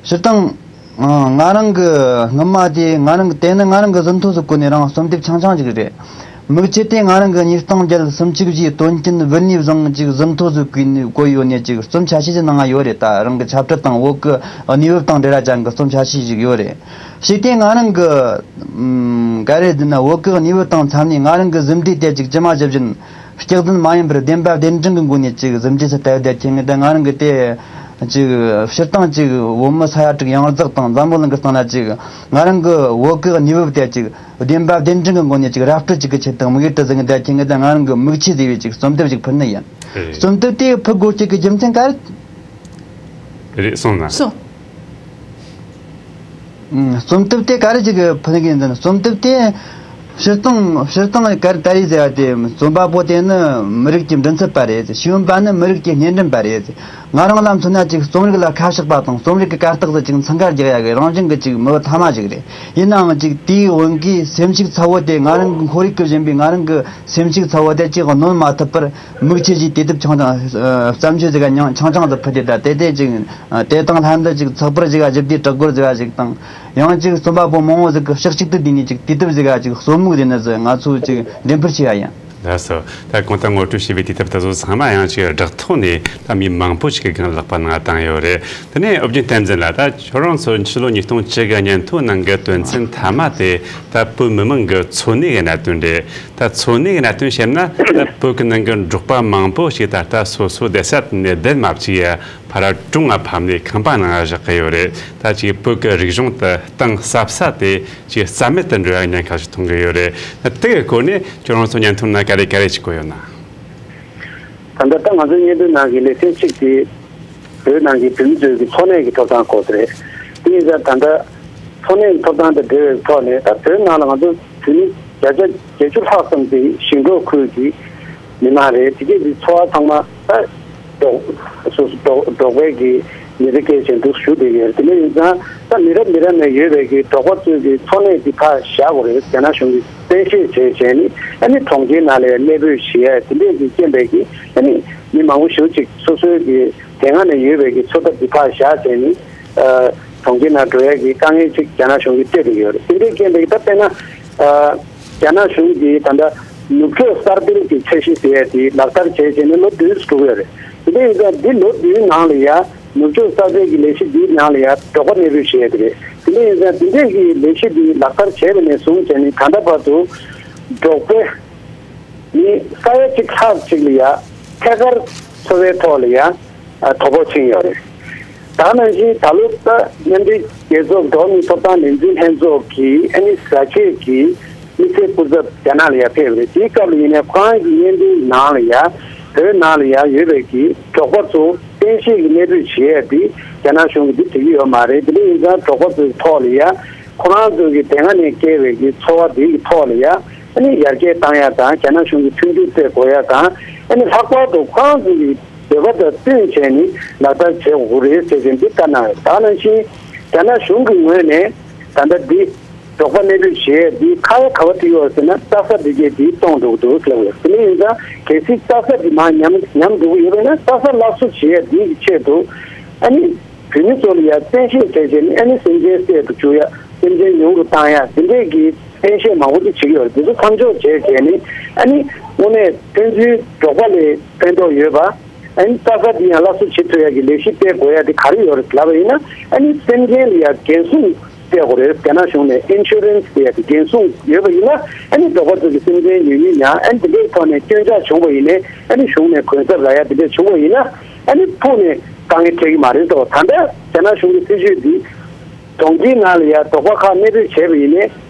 སྤྱིར་བཏང་། ཨང་། ང་རང་གི་སྔོན་མ་དེ། ང་རང་གི་དེ་ནི་ང་རང་གི་ཟིན་ཐོ་ཟིག་བཀོད་ནས་རང་རྩོམ་དེབ་ཆུང་ཆུང་ཅིག་རེད། མིག་ཆུ་དེ་ང་རང་གི་ཉིས་སྟོང་བརྒྱད་སུམ་ཅུ་བཞིའི་དོན་རྐྱེན་བུད་ནས་བཟུང་ཅིག་ཟིན་ཐོ་ཟིག་བཀོད་ནས། བཀོད་ཡོད་ནས་ཅིག་རྩོམ་ཆ་ཤས་ཅིག་ནང་ང་ཡོད་རེད། ད་རང་གི་ཁྱབ་བསྒྲགས་དང་བོད་གི་གནས་བབ་དང་འབྲེལ་བ་ཅན་གི་རྩོམ་ཆ་ཤས་ཤིག་ཡོད་རེད། ཞིག་དེ་ང་རང་གི་ཨམ་ག་རེ་ཟེར་ན། བོད་གི་གནས་བབ་དང་འཚམ་ནས་ང་རང་གི་ཟིན་བྲིས་དེ་ཅིག་ཇི་མ་ཇི་བཞིན། སྐྱག་རྫུན་མ་ཡིན་པར་བདེན་པ་བདེན་དྲང་གི་སྒོ་ནས་ཅིག་ཟིན་བྲིས་སུ་བལྟས་བསྡད་ཀྱི་ངེས། ད་ང་རང་གི་དེ་ཅིག་སྤྱིར་བཏང་ཅིག་བོད་མི་ས་ཡ་དྲུག་ཡོངས་རྫོགས་དང་འཛམ་བུ་གླིང་གི་སྟེང་ན་ཅིག་ང་རང་གི་བོད་གི་གནས་བབ་དེ་ཅིག་བདེན་པ་བདེན་དྲང་གི་སྒོ་ནས་ཅིག་ར་སྤྲོད་ཅིག་གི་ཆེད་དུ་དམིགས་ཡུལ་དུ་བཟུང་བསྡད་ཀྱི་ངེས། ད་ང་རང་གི་མིག་ཆུ་ཟེར་བའི་ཅིག་རྩོམ་དེབ་ཅིག་ཕུལ་ནི་ཡིན། རེད། རྩོམ་དེབ་དེ་ཕུལ་དགོས་ཀྱི་གི་རྒྱུ་མཚན་ག་རེ། རེད། གསུངས་ན། གསུངས། ཨང་། རྩོམ་དེབ་དེ་ག་རེ་ཅིག་ཕུལ་གི་ཡིན་ཟེར་ན། རྩོམ་དེབ་དེ་ སྤྱིར་བཏང་སྤྱིར་བཏང་གར་ད་རེས་ཟེར་བ་དེ་རྩོམ་པ་པོ་དེ་ནི་མི་རིགས་ཀྱི་མགྲིན་ཚབ་པ་རེད། ཤེས་ཡོན་པ་ནི་མི་རིགས་ཀྱི་སྣེ་འདྲེན་པ་རེད། ང་རང་ལ་མཚོན་ན་ཅིག་རྩོམ་རིག་ལ་ཁ་ཕྱོགས་པ་དང་རྩོམ་རིག་གི་གར་སྟེགས་སུ་ཅིག་འཚང་ཁ་རྒྱག་ཡ་གི་རང་བཞིན་གྱི་ཅིག་མི་བུ་ཐ་མ་ཞིག་རེད། ཡིན་ནའང་ཅིག་དེའི་དབང་གིས་སེམས་ཤུགས་ཚ་བོ་དེ་ང་རང་གི་ཁོར་ཡུག་གི་བཞིན་པའི་ང་རང་གི་སེམས་ཤུགས་ཚ་བོ་དེ་ཅིག་གནོན་མ་ཐུབ་པར། མིག་ཆུ་ཞིག་དུས་དུས་ཆང་ཆང་། ཨ། བརྩམས་ཆོས་ཟིག་ག་ཆང་ཆང་དུ་ཕུལ་ཏེ། ད་དེ་དེ་ཅིག་ཨ། དེ་དང་ལྷན་དུ་ཅིག་ཚགས་པར་ཟིག་ག་ཞིབ་ལྟའི་དྲི་སྐོར་ཟིག་ག་ཅིག་དང་། ཡང་ཅིག་རྩོམ་པ་པོ་མང་བོ་ཟིག་གི་ཕྱག་གཅིག་ཏུ་བསྡུས་ནས་ཅིག་དུས་དུས་ཟིག་ག་ཅིག་གསོལ་མོ་ཟིག་ནི་ཟིག་ང་ཚོས་ཅིག་འགྲེམས་སྤེལ་བྱས་ཡ་ཡིན། ལགས་སོ། ད་གོང་དུ་ངོ་སྤྲོད་བྱས་པའི་དུས་དེབ་དེ་ཚོ་ཚང་མ་ཡང་ཅིག་སྦྲག་ཐོག་ནས་ད་མི་མང་པོ་ཞིག་གི་སྒང་ལག་པ་གནང་བཏང་ཡོད་རེད། དེ་ནས་ཨོ་རྒྱན་བསྟན་འཛིན་ལགས། ད་ཁྱོད་རང་ཚོ་ཕྱི་ལོ་ཉིས་སྟོང་བཅུ་གི་སྙན་ཐོའི་ནང་གི་དོན་ཚན་མཐའ་མ་དེ་ད་བོད་མི་མང་གི་འཚོ་གནས་ཀྱི་གནད་དོན་རེད། ད་འཚོ་གནས་ཀྱི་གནད་དོན་བཤད་ན། ད་བོད་ཀྱི་ནང་གི་འབྲོག་པ་མང་པོ་ཞིག་ད་ལྟ་སོ་སོ་བསྡད་ས་ནས་བསྡད་མ་བཅུག་ཡ་ཕར་གྲོང་ང་ཕབ་ནས་ཁང་པ་ནང་བཞག་གི་ཡོད་རེད། ད་ཅིག་བོད་ཀྱི་རིག་གཞུང་དེ་གཏིང་ཟབ་ས་དེ་ཅིག་རྩ་མེད་དུ་འགྲོ་ཡ་ཉེན་ཁ་ཞིག་མཐོང་གི་ཡོད་རེད། ད་དེ་གི་སྐོར་ནས་ཁྱོད་རང་ཚོ་སྙན་ཐོ་ནང་ག་རེ་ག་རེ་ཞིག་བཀོད་ཡོད་ན། ད་ལྟ་ད་ང་ཚོའི་སྙན་ཐོའི་ནང་གི་ལེ་ཚན་གཅིག་དེ་བོད་ནང་གི་བོད་མི་ཚོའི་གི་འཚོ་གནས་ཀྱི་ཐོབ་ཐང་སྐོར་དེ་རེད། དེ་ཡིན་ཙང་ད་ལྟ་འཚོ་གནས་ཀྱི་ཐོབ་ཐང་དང་འབྲེལ་བའི་ཐོག་ནས། ད་བོད་ནང་ལ་ང་ཚོ་བོད་མི་བརྒྱ་ཆ་བརྒྱད་ཅུ་ལྷག་ཙམ་དེ་ཞིང་འབྲོག་ཁུལ་གྱི་མི་མང་རེད། དེ་གས་ཀྱི་འཚོ་བ་ཚང་མ་ད་འབྲོག་སོ་སོ་འབྲོག་འབྲོག་པའི་གི་མི་ཚེ་སྐྱེལ་བཞིན་འདུག་ཞུ་བསྡད་ཡོད་རེད། དེ་འདྲ་ཡིན་ཙང་ད་མི་རབས་མི་རབས་ནས་ཡོད་པའི་གི་འབྲོག་པ་ཚོའི་གི་འཚོ་གནས་འདི་ཕར་བཞག་དགོས་རེད། རྒྱ་ནག་གཞུང་གིས་གཏན་བཤེར་བྱས་བྱས་ནས། ཨ་ནི་གྲོང་ཁྱེར་ནང་ལ་ཡང་གནས་སྤོས་བྱེད་ཡ་དེ་འདྲས་ཀྱི་རྐྱེན་པས་ཀྱི། ཨ་ནི་མི་མང་པོ་ཞེ་པོ་ཅིག་སོ་སོའི་གི་དེ་སྔ་ནས་ཡོད་པའི་གི་འཚོ་ཐབས་འདི་ཕར་བཞག་བྱས་ནས། ཨ། གྲོང་ཁྱེར་ནང་འགྲོ་ཡ་གི་དཀའ་ངལ་ཅིག་རྒྱ་ནག་གཞུང་གིས་སྤྲད་བསྡད་ཡོད་རེད། དེ་འདྲའི་རྐྱེན་པས་ད་དཔེར་ན། ཨ། རྒྱ་ནག་གཞུང་གིས་ད་ལྟ་ནུབ་ཕྱོགས་གསར་སྤེལ་གྱི་ཚད་གཞི་ཟེར་ཡ་དེ་ལག་བསྟར་བྱས་བྱས་ནས་ལོ་བདུན་འགྲོ་གི་ཡོད་རེད། དེ་འདྲ་ཡིན་ཙང་འདི་ལོ་བདུན་ནང་ལ་ཡ་ནུབ་ཕྱོགས་གསར་སྤེལ་གྱི་ལས་གཞི་འདིའི་ནང་ལ་ཡ་འབྲོག་པ་གནས་སྤོས་བྱེད་ཡ་དེ་རེད། དེ་འདྲ་ཡིན་ཙང་དེ་འདྲས་ཀྱི་ལས་གཞི་འདི་ལག་བསྟར་བྱས་པ་ནས་བཟུང་བྱས་ནས་ད་ལྟ་བར་དུ་འབྲོག་པའི་མི་ས་ཡ་གཅིག་ལྷག་ཅིག་ལ་ཡ་ཐད་ཀར་འཚོ་བའི་ཐོག་ལ་ཡ་ཨ། དོ་ཕོག་ཕྱིན་ཡོད་རེད། ད་ནང་བཞིན་ད་ལོ་ད་མཉམ་འབྲེལ་རྒྱལ་ཚོགས་འགྲོ་བ་མིའི་ཐོབ་ཐང་ལས་འཛིན་ལྷན་ཚོགས་ཀྱི་ཨ་ནི་ཟ་ཆས་ཀྱི་དམིགས་བསལ་སྐུ་ཚབ་རྒྱ་ནག་ལ་ཡ་ཕེབས་རེད། དེའི་སྐབས་ལ་ཡིན་ནའི་ཁོ་རང་གི་སྙན་ཐོའི་ནང་ལ་ཡ་བོད་ནང་ལ་ཡ་ཡོད་པའི་གི་འབྲོག་པ་ཚོ་གཏན་བཤེར་གྱི་གནས་སྤོས་བྱེད་ཡ་དེ་རྒྱ་ནག་གཞུང་གིས་འདི་བྱེད་ཀྱི་ཡོད་མ་རེད། དེ་འདྲ་ཡིན་ཙང་འབྲོག་པ་ཚོའི་ཐོག་ལ་ཡ་ཁོ་རང་ཚོ་གི་དེ་སྔ་ནས་བསྐྱལ་བའི་གི་འཚོ་བ་དེ་གི་ཐོག་ལ་ཡ་ཨ་ནི་ཡར་རྒྱས་བཏང་ཡ་དང་། རྒྱ་ནག་གཞུང་གི་མཐུན་འགྱུར་སྤྲད་དགོས་ཡ་དང་། ཨ་ནི་ལྷག་པར་དུ་ཁོ་རང་ཚོ་གི་འདོད་པ་དང་བསྟུན་བྱས་ནས་ལག་བསྟར་བྱེད་དགོས་རེད་ཟེར་བཞིན་འདི་བཀའ་གནང་ཡོད། ད་ནང་བཞིན་རྒྱ་ནག་གཞུང་གི་ངོས་ནས་ད་ལྟ་འདི་འབྲོག་པ་གནས་སྤོས་བྱེད་ཡས་འདི་ཁ་ཡ་ག་བ་ཐུག་ཡོད་ཟེར་ན། རྩྭ་ས་འདི་གས་འདི་སྟོངས་འགྲོ་གི་འདུག་ལབ་ཡོད། དེ་འདྲ་ཡིན་ཙང་གལ་སྲིད་རྩྭ་ས་འདི་མར་ཉམས་ཉམས་འགྲོ་གི་ཡོད་པས་ན། རྩྭ་ས་སླར་གསོ་བྱེད་ཡས་འདི་གི་ཆེད་དུ་ཨ་ནི་བོད་མི་ཚོ་ལ་ཡ་བཙན་ཤེད་བྱས་བྱས་ནས་ཨ་ནི་སེམས་ཅན་བསད་དུ་བཅུག་ཡ། སེམས་ཅན་ཉུང་དུ་བཏང་ཡ། འདི་འདྲས་ཀྱི་གཏན་བཤེར་མང་པོ་ཅིག་བྱེད་ཀྱི་ཡོད་རེད། འདི་ཚོ་མཚམས་འཇོག་བྱས་བྱས་ནས་ཨ་ནི་དངོས་གནས་ཕན་ཚུན་འབྲོག་པ་ལ་ཕན་ཐོགས་ཡོད་པ། ཨ་ནི་རྩྭ་ས་འདི་ཡང་སླར་གསོ་བྱེད་ཐུབ་ཡ་གི་ལས་གཞི་སྤེལ་དགོས་ཡ་དེ་ག་རེ་ཡོད་རེད་ལབ་པ་ཡིན་ན། ཨ་ནི་སེམས་ཅན་ལ་ཡ་འགན་སྲུང་སྤྲད་དགོས་རེད། རྒྱ་ནག་གཞུང་ནས་ཨིན་ཤུ་རན་སི་ཟེར་ཡ་དེ་འགན་སྲུང་ཡོད་པ་ཡིན་ན། ཨ་ནི་འབྲོག་པ་ཚོ་གི་སེམས་ཅན་ཉུང་ཉུང་ཡང་ཨ་ནི་དེ་འདྲའི་ཐོག་ནས་སྐྱོན་ཆག་བྱུང་བ་ཡིན་ནའི་ཨ་ནི་གཞུང་ནས་གུན་གསབ་རག་ཡ་དེ་འདྲ་བྱུང་བ་ཡིན་ན། ཨ་ནི་ཕུགས་ནས་དཀའ་ངལ་འཕྲད་ཀྱི་མ་རེད་དོ། ད་ལྟ་རྒྱ་ནག་གཞུང་གི་སྲིད་བྱུས་འདི་གྲོང་ཁྱེར་ནང་ལ་ཡ་འབྲོག་པ་ཁག་གནས་སྤོས་བྱས་པ་ཡིན་ནའི།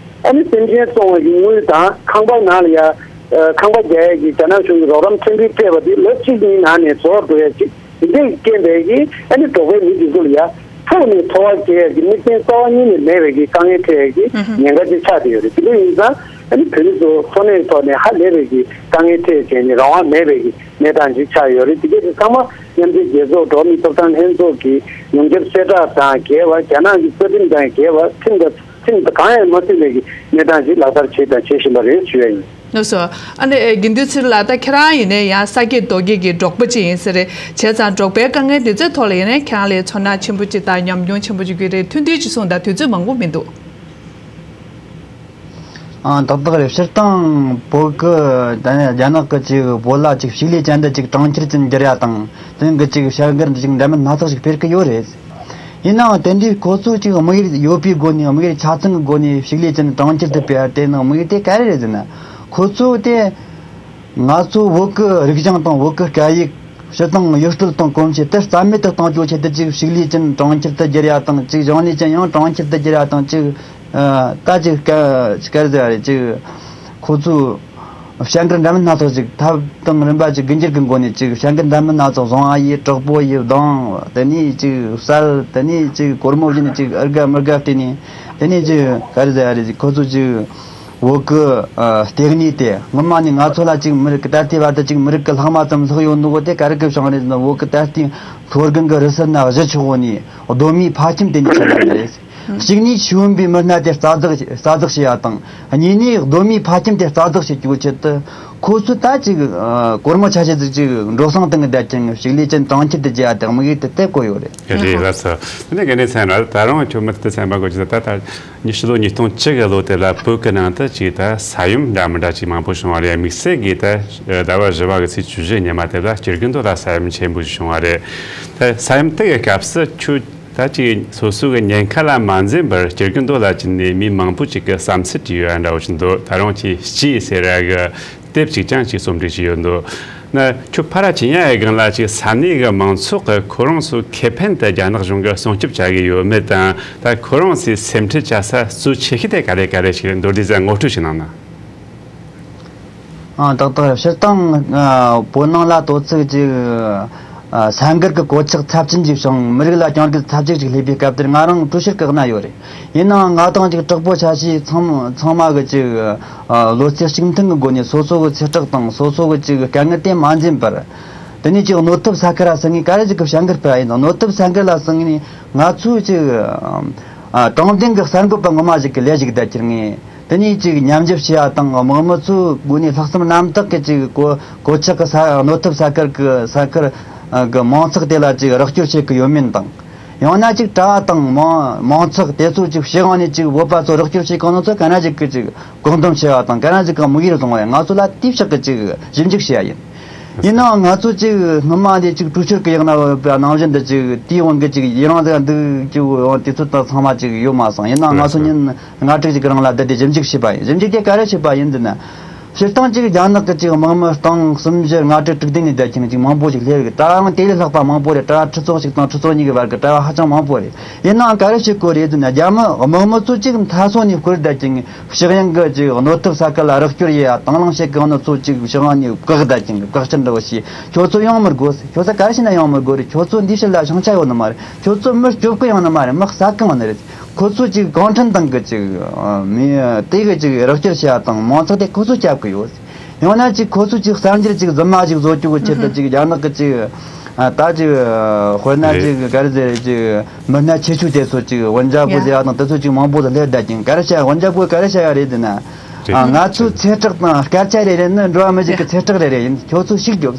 ཨ་ནི་སེམས་ཅན་བཙོང་བ་གི་དངུལ་དང་། ཁང་པ་ནང་ལ་ཡ་ཨ་ཁང་པ་རྒྱག་ཡ་གི་རྒྱ་ནག་གཞུང་གི་རོགས་རམ་ཁྲིམས་འགལ་སྤྲད་པ་དེ་ལོ་གཅིག་གཉིས་ནང་ནས་རྫོགས་འགྲོ་ཡ་ཅིག་དེ་འདྲའི་རྐྱེན་པས་ཀྱི་ཨ་ནི་འབྲོག་པའི་མི་འདི་ཚོ་ལ་ཡ་ཕུགས་ནས་འཚོ་བ་སྐྱེལ་ཡ་གི་དམིགས་རྐྱེན་རྩ་བ་ཉིད་ནས་མེད་པའི་གི་དཀའ་ངལ་འཕྲད་ཡ་གི་ཨུ་ཧུ། ཉེན་ཁ་ཅིག་ཆགས་བསྡད་ཡོད་རེད། དེ་འདྲ་ཡིན་ཙང་ཨ་ནི་བོད་མི་ཚོ་འཚོ་གནས་ཐོག་ནས་ཧ་ལས་པའི་གི་དཀའ་ངལ་འཕྲད་བྱས་ནས་རང་དབང་མེད་པའི་གི་གནས་སྟངས་ཅིག་ཆགས་ཡོད་རེད། དེ་གས་དེ་ཚང་མ་མཉམ་འབྲེལ་རྒྱལ་ཚོགས་འགྲོ་བ་མིའི་ཐོབ་ཐང་ལྷན་ཚོགས་ཀྱི་ཡོངས་ཁྱབ་གསལ་བསྒྲགས་དང་འགལ་བ། རྒྱ་ནག་གི་རྩ་ཁྲིམས་དང་འགལ་བ། ཁྲིམས་དང་ཁྲིམས་དང་གང་ཡང་མ་མཐུན་པའི་གི་གནས་སྟངས་ཤིག་ལག་བསྟར་བྱས་དང་བྱེད་བཞིན་པ་རེད་ཞུ་ཡ་ཡིན། ལགས་སོ། ཨ་ནི་དགེ་འདུན་ཚེ་རིང་ལགས། ད་ཁྱེད་རང་ཡིན་ནའི་ཡང་ས་སྐྱེས་རྡོ་སྐྱེས་ཀྱི་འབྲོག་པ་ཅིག་ཡིན་ས་རེད། བྱས་ཙང་འབྲོག་པའི་དཀའ་ངལ་འདི་ཚོའི་ཐོག་ལ་ཡིན་ནའི་ཁྱེད་རང་ལ་ཚོར་སྣང་ཆེན་པོ་ཅིག་དང་ཉམས་མྱོང་ཆེན་པོ་ཅིག་ཡོད་རེད། ཐུང་ཐུང་ཅིག་གསུངས་དང་། དུས་ཚོད་མང་པོ་མི་འདུག་ཨང་། ཏག་ཏག་རེད། སྤྱིར་བཏང་བོད་ཀྱི་ད་ནི་རྒྱ་ནག་གི་ཅིག་བོད་ལ་ཅིག་ཕྱུགས་ལས་ཅན་དུ་ཅིག་གྲོང་ཁྱེར་ཅན་འགྱུར་ཡ་དང་། དེང་གི་ཅིག་བྱ་འགུལ་ཅིག་འདྲ་མིན་སྣ་ཚོགས་ཤིག་སྤེལ་གི་ཡོད་རེད། ཡིན་ནའང་དེ་འདྲའི་ཁོ་ཚོ་ཅིག་དམིགས་ཡུལ་ཡོད་པའི་སྒོ་ནས། དམིགས་ཡུལ་ཆ་ཚང་གི་སྒོ་ནས་ཕྱུགས་ལས་ཅན་གྲོང་ཁྱེར་དུ་སྤེལ་བ་དེ་ནི་དམིགས་ཡུལ་དེ་ག་རེ་རེད་ཟེར་ན། ཁོ་ཚོ་དེ་ང་ཚོ་བོད་ཀྱི་རིག་གཞུང་དང་བོད་ཀྱི་སྐད་ཡིག། སྤྱིར་བཏང་ཡུལ་སྲོལ་དང་གོམས་གཤིས་དེ་རྩ་མེད་དུ་གཏོང་རྒྱུའི་ཆེད་དུ་ཅིག་ཕྱུགས་ལས་ཅན་གྲོང་ཁྱེར་དུ་བསྒྱུར་ཡ་དང་། ཅིག་གཞུང་ལས་ཅན་ཡང་གྲོང་ཁྱེར་དུ་བསྒྱུར་ཡ་དང་། ཅིག་ཨ། ད་ཅིག་སྐད་སྐད་ཟེར་བ་རེད། ཅིག་ཁོ་ཚོས་བྱ་འགུལ་འདྲ་མིན་སྣ་ཚོགས་ཅིག་ཐབས་དང་རིམ་པ་ཅིག་སྒུལ་འགྱུར་གྱི་སྒོ་ནས་ཅིག་བྱ་འགུལ་འདྲ་མིན་སྣ་ཚོགས་བཟུང་ཡ་ཡིན། དྲག་པོ་ཡིན། རྡུང་། དེ་ནས་ཅིག་བསད། དེ་ནས་ཅིག་སྒོར་མོ་བྱིན་ནས་ཅིག་ཨར་དགའ་མུར་དགའ་སྤྲད་ནས། དེ་ནས་ཅིག་ག་རེ་ཟེར་བ་རེད། ཅིག་ཁོ་ཚོ་ཅིག་བོད་ཀྱི་ཨ་ལྟེ་གནས་དེ་སྔོན་མ་ནས་ང་ཚོ་ལ་ཅིག་མི་རིགས་ཀྱི་ད་ལྟའི་བར་དུ་ཅིག་མི་རིགས་ཀྱི་ལྷག་མ་ཙམ་ལྷག་ཡོད་ནོ་དེ་ག་རེ་གི་བྱུང་རེད་ཟེར་ན། བོད་ཀྱི་ད་ལྟའི་མཐོ་སྒང་གི་རི་སུལ་ན་གཞི་ཆགས་ནས་གདོད་མའི་ཕ་ཁྱིམ་དེ་ནས་ཆགས་པ་རེད། གཅིག་ནས་ཤེས་ཡོན་པའི་མི་སྣ་དེ་རྩ་རྫོགས་རྩ་རྫོགས་བྱས་ཡ་དང་། གཉིས་ནས་གདོད་མའི་ཕ་ཁྱིམ་དེ་རྩ་རྫོགས་བྱེད་རྒྱུའི་ཆེད་དུ་ཁོ་ཚོས་ད་ཅིག་ཨ་གོར་མོ་ཆ་ཤས་ཅིག་ཅིག་འགྲོ་སོང་བཏང་གི་བསྡད་ཀྱང་ཕྱུགས་ལས་ཅན་གྲོང་ཁྱེར་དུ་བརྗེ་ཡ་དེ་དམིགས་ཡུལ་དེ་དེ་བཀོད་ཡོད་རེད། རེད་ལགས་སོ། དེ་ནས་དགེ་འདུན་ཚེ་རིང་ལགས། ད་རུང་ཁྱོད་མུ་མཐུད་དུ་གསན་པ་དགོས་ཀྱི་འདུག་ད་ད་ཉི་ཤུ་ལོ་ཉིས་སྟོང་བཅུ་གི་ལོ་དེ་ལ་བོད་ཀྱི་ནང་དུ་ཅིག་ད་ས་ཡོམ་འདྲ་མི་འདྲ་ཅིག་མང་པོ་བྱུང་བ་རེད། དམིགས་བསལ་གྱིས་ད་ཟླ་བ་བཞི་པ་གི་ཚེས་བཅུ་བཞི་ཉི་མ་དེ་ལ་སྤྱིར་གྱི་མདོ་ལ་ས་ཡོམ་ཆེན་པོ་ཞིག་བྱུང་བ་རེད། ད་ས་ཡོམ་དེ་གི་སྐབས་སུ་ཁྱོད་ད་ཅིག་སོ་སོ་གི་ཉེན་ཁ་ལ་མ་འཛེམས་པར་སྤྱིར་གྱི་མདོ་ལ་ཅིག་ནས་མི་མང་པོ་ཅིག་གི་བསམ་ཚུལ་བྲིས་ཡོད་འདྲ་བོ་ཞིག་འདུག་ད་རུང་ཅིག་སྐྱིད་ཟེར་ཡ་གི་དེབ་ཅིག་ཀྱང་ཅིག་རྩོམ་སྒྲིག་བྱས་ཡོད་འདུག་ན་ཁྱོད་ཕ་ར་ཅི་ཉ་ཡའི་སྒང་ལ་ཅིག་ས་གནས་ཀྱི་མང་ཚོགས་ཀྱིས་ཁོ་རང་ཚོ་ཁེ་ཕན་དུ་རྒྱ་ནག་གཞུང་གིས་སྲུང་སྐྱོབ་བྱ་གི་ཡོད་མེད་དང་། ད་ཁོ་རང་ཚོའི་སེམས་ཁྲལ་བྱ་ས་གཙོ་ཆེ་ཤོས་དེ་ག་རེ་ག་རེ་ཞིག་རེད། མདོར་བསྡུས་ས་ངོ་སྤྲོད་ཞིག་གནང་ན། ཨང་། ཏག་ཏག་རེད། སྤྱིར་བཏང་ཨ་བོད་ནང་ལ་དོ་ཚིགས་ཅིག་ཨ་ས་འགུལ་གྱི་གོད་ཆག་ཚབས་ཆེན་ཅིག་བྱུང་། མི་རིགས་ལ་གྱོང་གུད་ཚབས་ཆེ་ཞིག་སླེབས་པའི་སྐབས་དེར་ང་རང་ཀྲུའུ་ཞིར་བཀག་ན་ཡོད་རེད། ཡིན་ནའང་ང་དང་ཅིག་དྲག་པོ་ཆ་ཤས་ཚང་ཚང་མ་གི་ཅིག་ཨ་བློ་རྩེ་གཅིག་མཐུན་གྱི་སྒོ་ནས་སོ་སོ་གི་ཚེ་བྲག་དང་སོ་སོ་གི་ཅིག་དཀའ་ངལ་དེ་མ་འཛེམས་པར། དེ་ནས་ཅིག་གནོད་ཐེབས་ས་ཁུལ་ལ་སོང་ངས་ག་རེ་ཞིག་གི་བྱ་འགུལ་སྤེལ་བ་ཡིན་དང་། གནོད་ཐེབས་ས་འགུལ་ལ་སོང་ངས་ང་ཚོས་ཅིག་ཨ་དྲང་བདེན་གྱི་གསར་འགོད་པ་ངོ་མ་ཞིག་གི་ལས་ཞིག་བསྡད་ཁྱེར་ངས། དེ་ནས་ཅིག་ཉམས་ཞིབ་བྱས་པ་དང་། དམག་མི་ཚོའི་སྒོ་ནས་ལྷག་བསམ་རྣམ་དག་གིས་ཅིག་གོ་གོད་ཆག་གི་ས་གནོད་ཐེབས་ས་ཁུལ་གྱི་ས་ཁུལ་གྱི་མང་ཚོགས་དེ་ལ་ཅིག་རོགས་སྐྱོར་བྱེད་ཀྱི་ཡོད་མིན་དང་། ཡང་ན་ཅིག་གྲྭ་བ་དང་མང་མང་ཚོགས་དེ་ཚོ་ཅིག་ཕྱི་དབང་ནས་ཅིག་བོད་པ་ཚོ་རོགས་སྐྱོར་བྱེད་གོ་ནོ་ཚོ་ག་འདྲ་ཅིག་གི་ཅིག་བཀག་སྡོམ་བྱས་པ་དང་། ག་འདྲ་ཅིག་གི་དམིགས་ཡུལ་བཟུང་བ་ཡིན། ང་ཚོ་ལ་དེའི་ཕྱོགས་ཀྱི་ཅིག་ཞིབ་འཇུག་བྱས་པ་ཡིན། ཡིན་ནའང་ང་ཚོ་ཅིག་སྔོན་མ་དེ་ཅིག་ཀྲུའུ་ཞིར་གི་ཡག་ན་ཡོད་པ་ནང་བཞིན་དུ་ཅིག་དེའི་དབང་གིས་ཅིག་ཡི་རང་ཟེར་འདུག་ཅིག་འོང་དུས་ཚོད་དང་ཚང་མ་ཅིག་ཡོད་མ་སོང་། ཡིན་ནའང་ང་ཚོ་ཉིན་ལྔ་དྲུག་ཅིག་གི་རིང་ལ་བསྡད་དེ་ཞིབ་འཇུག་བྱས་པ་ཡིན། ཞིབ་འཇུག་དེ་ག་རེ་བྱས་པ་ཡིན་ཟེར་ན། སྤྱིར་བཏང་ཅིག་རྒྱ་ནག་གི་ཅིག་དམག་མི་སྟོང་གསུམ་བཞི་ལྔ་དྲུག་དྲུག་བདུན་ནས་བསྡད་ཀྱང་ཅིག་མང་པོ་ཞིག་སླེབས་ཡོད། གྲྭ་བ་དེ་ལས་ལྷག་པ་མང་པོ་རེད། གྲྭ་བ་ཁྲི་ཚོ་ཞིག་དང་ཁྲི་ཚོ་གཉིས་ཀྱི་བར་གྱི་གྲྭ་བ་ཧ་ཅང་མང་པོ་རེད། ཡིན་ནའང་ག་རེ་བྱེད་དགོས་རེད་ཟེར་ན། རྒྱ་མི་དམག་མི་ཚོ་ཅིག་མཐའ་སོ་ནས་བསྐོར་བསྡད་ཀྱང་། ཕྱི་གཡང་གི་ཅིག་གནོད་ཐེབས་ས་ཁུལ་ལ་རོགས་སྐྱོར་ཡེད་ཡ་དང་བླངས་བྱེད་གི་ཡོང་ནོ་ཚོ་ཅིག་ཕྱི་གཡང་ནས་བཀག་བསྡད་ཀྱང་། བཀག་སྐྱིལ་འདྲ་བོ་བྱས། ཁྱོད་ཚོ་ཡོང་མི་དགོས། ཁྱོད་ཚོ་ག་རེ་བྱས་ན་ཡོང་མི་དགོས་རེད། ཁྱོད་ཚོ་འདིའི་ཕྱིར་ལ་བྱང་ཆ་ཡོད་ནི་མ་རེད། ཁྱོད་ཚོ་མི་སྐྱོབ་གི་ཡོང་ནི་མ་རེད། མི་ཟ་གི་ཡོང་ནི་རེད། ཁོ་ཚོ་ཅིག་གུང་ཁྲན་ཏང་གི་ཅིག་མི་དེ་གི་ཅིག་རོགས་སྐྱོར་བྱེད་ཡ་དང་མང་ཚོགས་དེ་ཁོ་ཚོ་སྐྱོབ་གི་ཡོད། ཡང་ན་ཅིག་ཁོ་ཚོ་ཅིག་གསར་འགྱུར་ཅིག་རྫུན་མ་ཅིག་བཟོ་རྒྱུ་གི་ཆེད་དུ་ཅིག་རྒྱ་ནག་གི་ཅིག་ཨ་ད་ཅིག་དཔེར་ན་རེད། ཅིག་ག་རེ་ཟེར། ཅིག་མི་སྣ་ཆེ་ཤོས་དེ་ཚོ་ཅིག་ཝུན་ཇཱ་པུ་ཟེར་ཡ་དང་དེ་ཚོ་ཅིག་མང་པོ་དུ་སླེབས་བསྡད་ཀྱང་། ག་རེ་བྱ། ཝུན་ཇཱ་པུ་ག་རེ་བྱ་ཡ་རེད་ཟེར་ན། རེད། ཨ་ང་ཚོའི་ཚེ་བྲག་དང་སྐད་ཆ་རེ་རེ་ནི་འགྲོ་བ་མི་ཞིག་གི་ཚེ་བྲག་རེ་རེ་ཡིན། ཁྱོད་ཚོ་ཤིག་རྒྱོབ།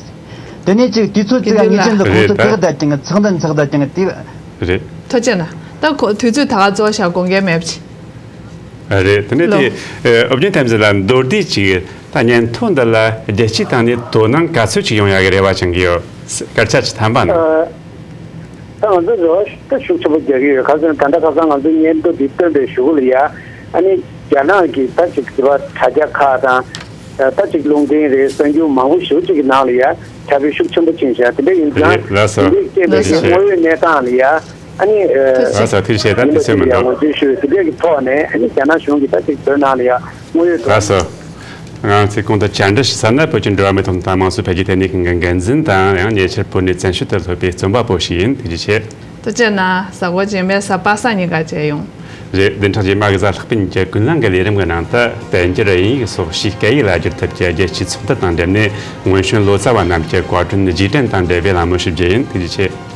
དེ་ནས་ཅིག་དུས་ཚོད་ཅིག་ལ་ངེས་ཅན་དུ་ཁོང་ཚོ་རེད་ད། བཀག་བསྡད་ཀྱང་། ཚགས་འདོན་ཚགས་བསྡད་ཀྱང་དེ། རེད། ཐུགས་རྗེ་གནང་། ད་ཁོ་དུས་ཚོད་ད་ག་ཚོད་བཞག་དགོངས་འགལ་མེད་པ་ཅིག་ཨ་རེད། དེ་ནས་ལོ། དེ་ཨ་ཨོ་རྒྱན་ཐེམ་ཟི་ལ་མདོར་བསྡུས་ཅིག་ད་སྙན་ཐོ་འདི་ལ་རྒྱལ་སྤྱིའི་སྟེང་ནས་དོ་སྣང་ག་ཚོད་ཅིག་ཡོང་ཡག་གི་རེ་བ་བཅང་གི་ཡོད། སྐད་ཆ་ཅིག་ཐམ་པ་ནང་། ཨ། ད་ང་ཚོ་རེ་བ་ད་ཤུགས་ཆེན་པོ་རྒྱག་གི་ཡོད། ག་ཟེར་ན་ད་ལྟ་ཁ་སང་ང་ཚོ་སྙན་ཐོ་འདི་བཏོན་པའི་གཞུག་གུ་ལ་ཡ། ཨ་ནི་རྒྱ་ནག་གི་ད་ཅིག་དྲ་རྒྱ་ཁག་དང་། ད་ཅིག་རླུང་འཕྲིན་རེད། གསར་འགྱུར་མང་པོ་ཞེ་པོ་ཅིག་གི་ནང་ལ་ཡ་ཁྱབ་སྤེལ་ཤུགས་ཆེན་པོ་ཕྱིན་བཞག་དེ་འདྲ་ཡིན་ཙང་། རེད་ལགས་སོ། དེ་འདྲའི་སྐྱེས་པའི་ཐུགས་རྗེ་ཆེ། དངོས་ཡོད་གནས་སྟངས་ལ་ཡ། ཨ་ནི་ཨ། ཐུགས་རྗེ་ཆེ། ལགས་སོ། ཐུགས་རྗེ་ཆེ། ད་དུས་ཚོད་མི་འདུག་ཡ་ངོ་སྤྲོད་ཞུ། དེ་འདྲ་གི་ཐོག་ནས་ཨ་ནི་རྒྱ་ནག་གཞུང་གིས་ད་ཅིག་བོད་ནང་ལ་ཡ་དངོས་ཡོད་ཐོག་ལགས་སོ། ང་ཚོས་གོང་དུ་བཅར་འདྲི་ཞུ་ས་ནི་བོད་ཀྱི་འགྲོ་བ་མིའི་ཐོབ་ཐང་དང་དམངས་གཙོའི་འཕེལ་རྒྱས་ལྟེ་གནས་ཁང་གི་འགན་འཛིན་དང་། ཡང་ཉེ་ཆར་བོད་ནས་བཙན་བྱོལ་དུ་ལྷོད་པའི་རྩོམ་པ་པོ་ཞིག་ཡིན། ཐུགས་རྗེ་ཆེ། ཐུགས་རྗེ་གནང་། གཟའ་འཁོར་རྗེས་མའི་གཟའ་པ་སངས་ཉིན་ཀ་མཇལ་ཡོང་། རེད། བདུན་ཕྲག་རྗེས་མ་གི་གཟའ་ལྷག་པའི་ཉིན་གྱི་ཀུན་གླེང་གི་ལས་རིམ་གྱི་ནང་དུ། དཔལ་འབྱོར་དབྱིན་ཡིག་སོགས་ཕྱིའི་སྐད་ཡིག་ལ་བསྒྱུར་ཐབས་ཀྱི་རྒྱལ་སྤྱིའི་ཚོགས་འདུ་དང་འབྲེལ་ནས། སྔོན་བྱོན་ལོ་ཙཱ་བ་རྣམས་ཀྱི་བཀའ་དྲིན་རྗེས་དྲན་དང་འབྲེལ་བའི་གླེང་མོལ་ཞུ་རྒྱུ་ཡིན། ཐུགས་རྗེ་ཆེ།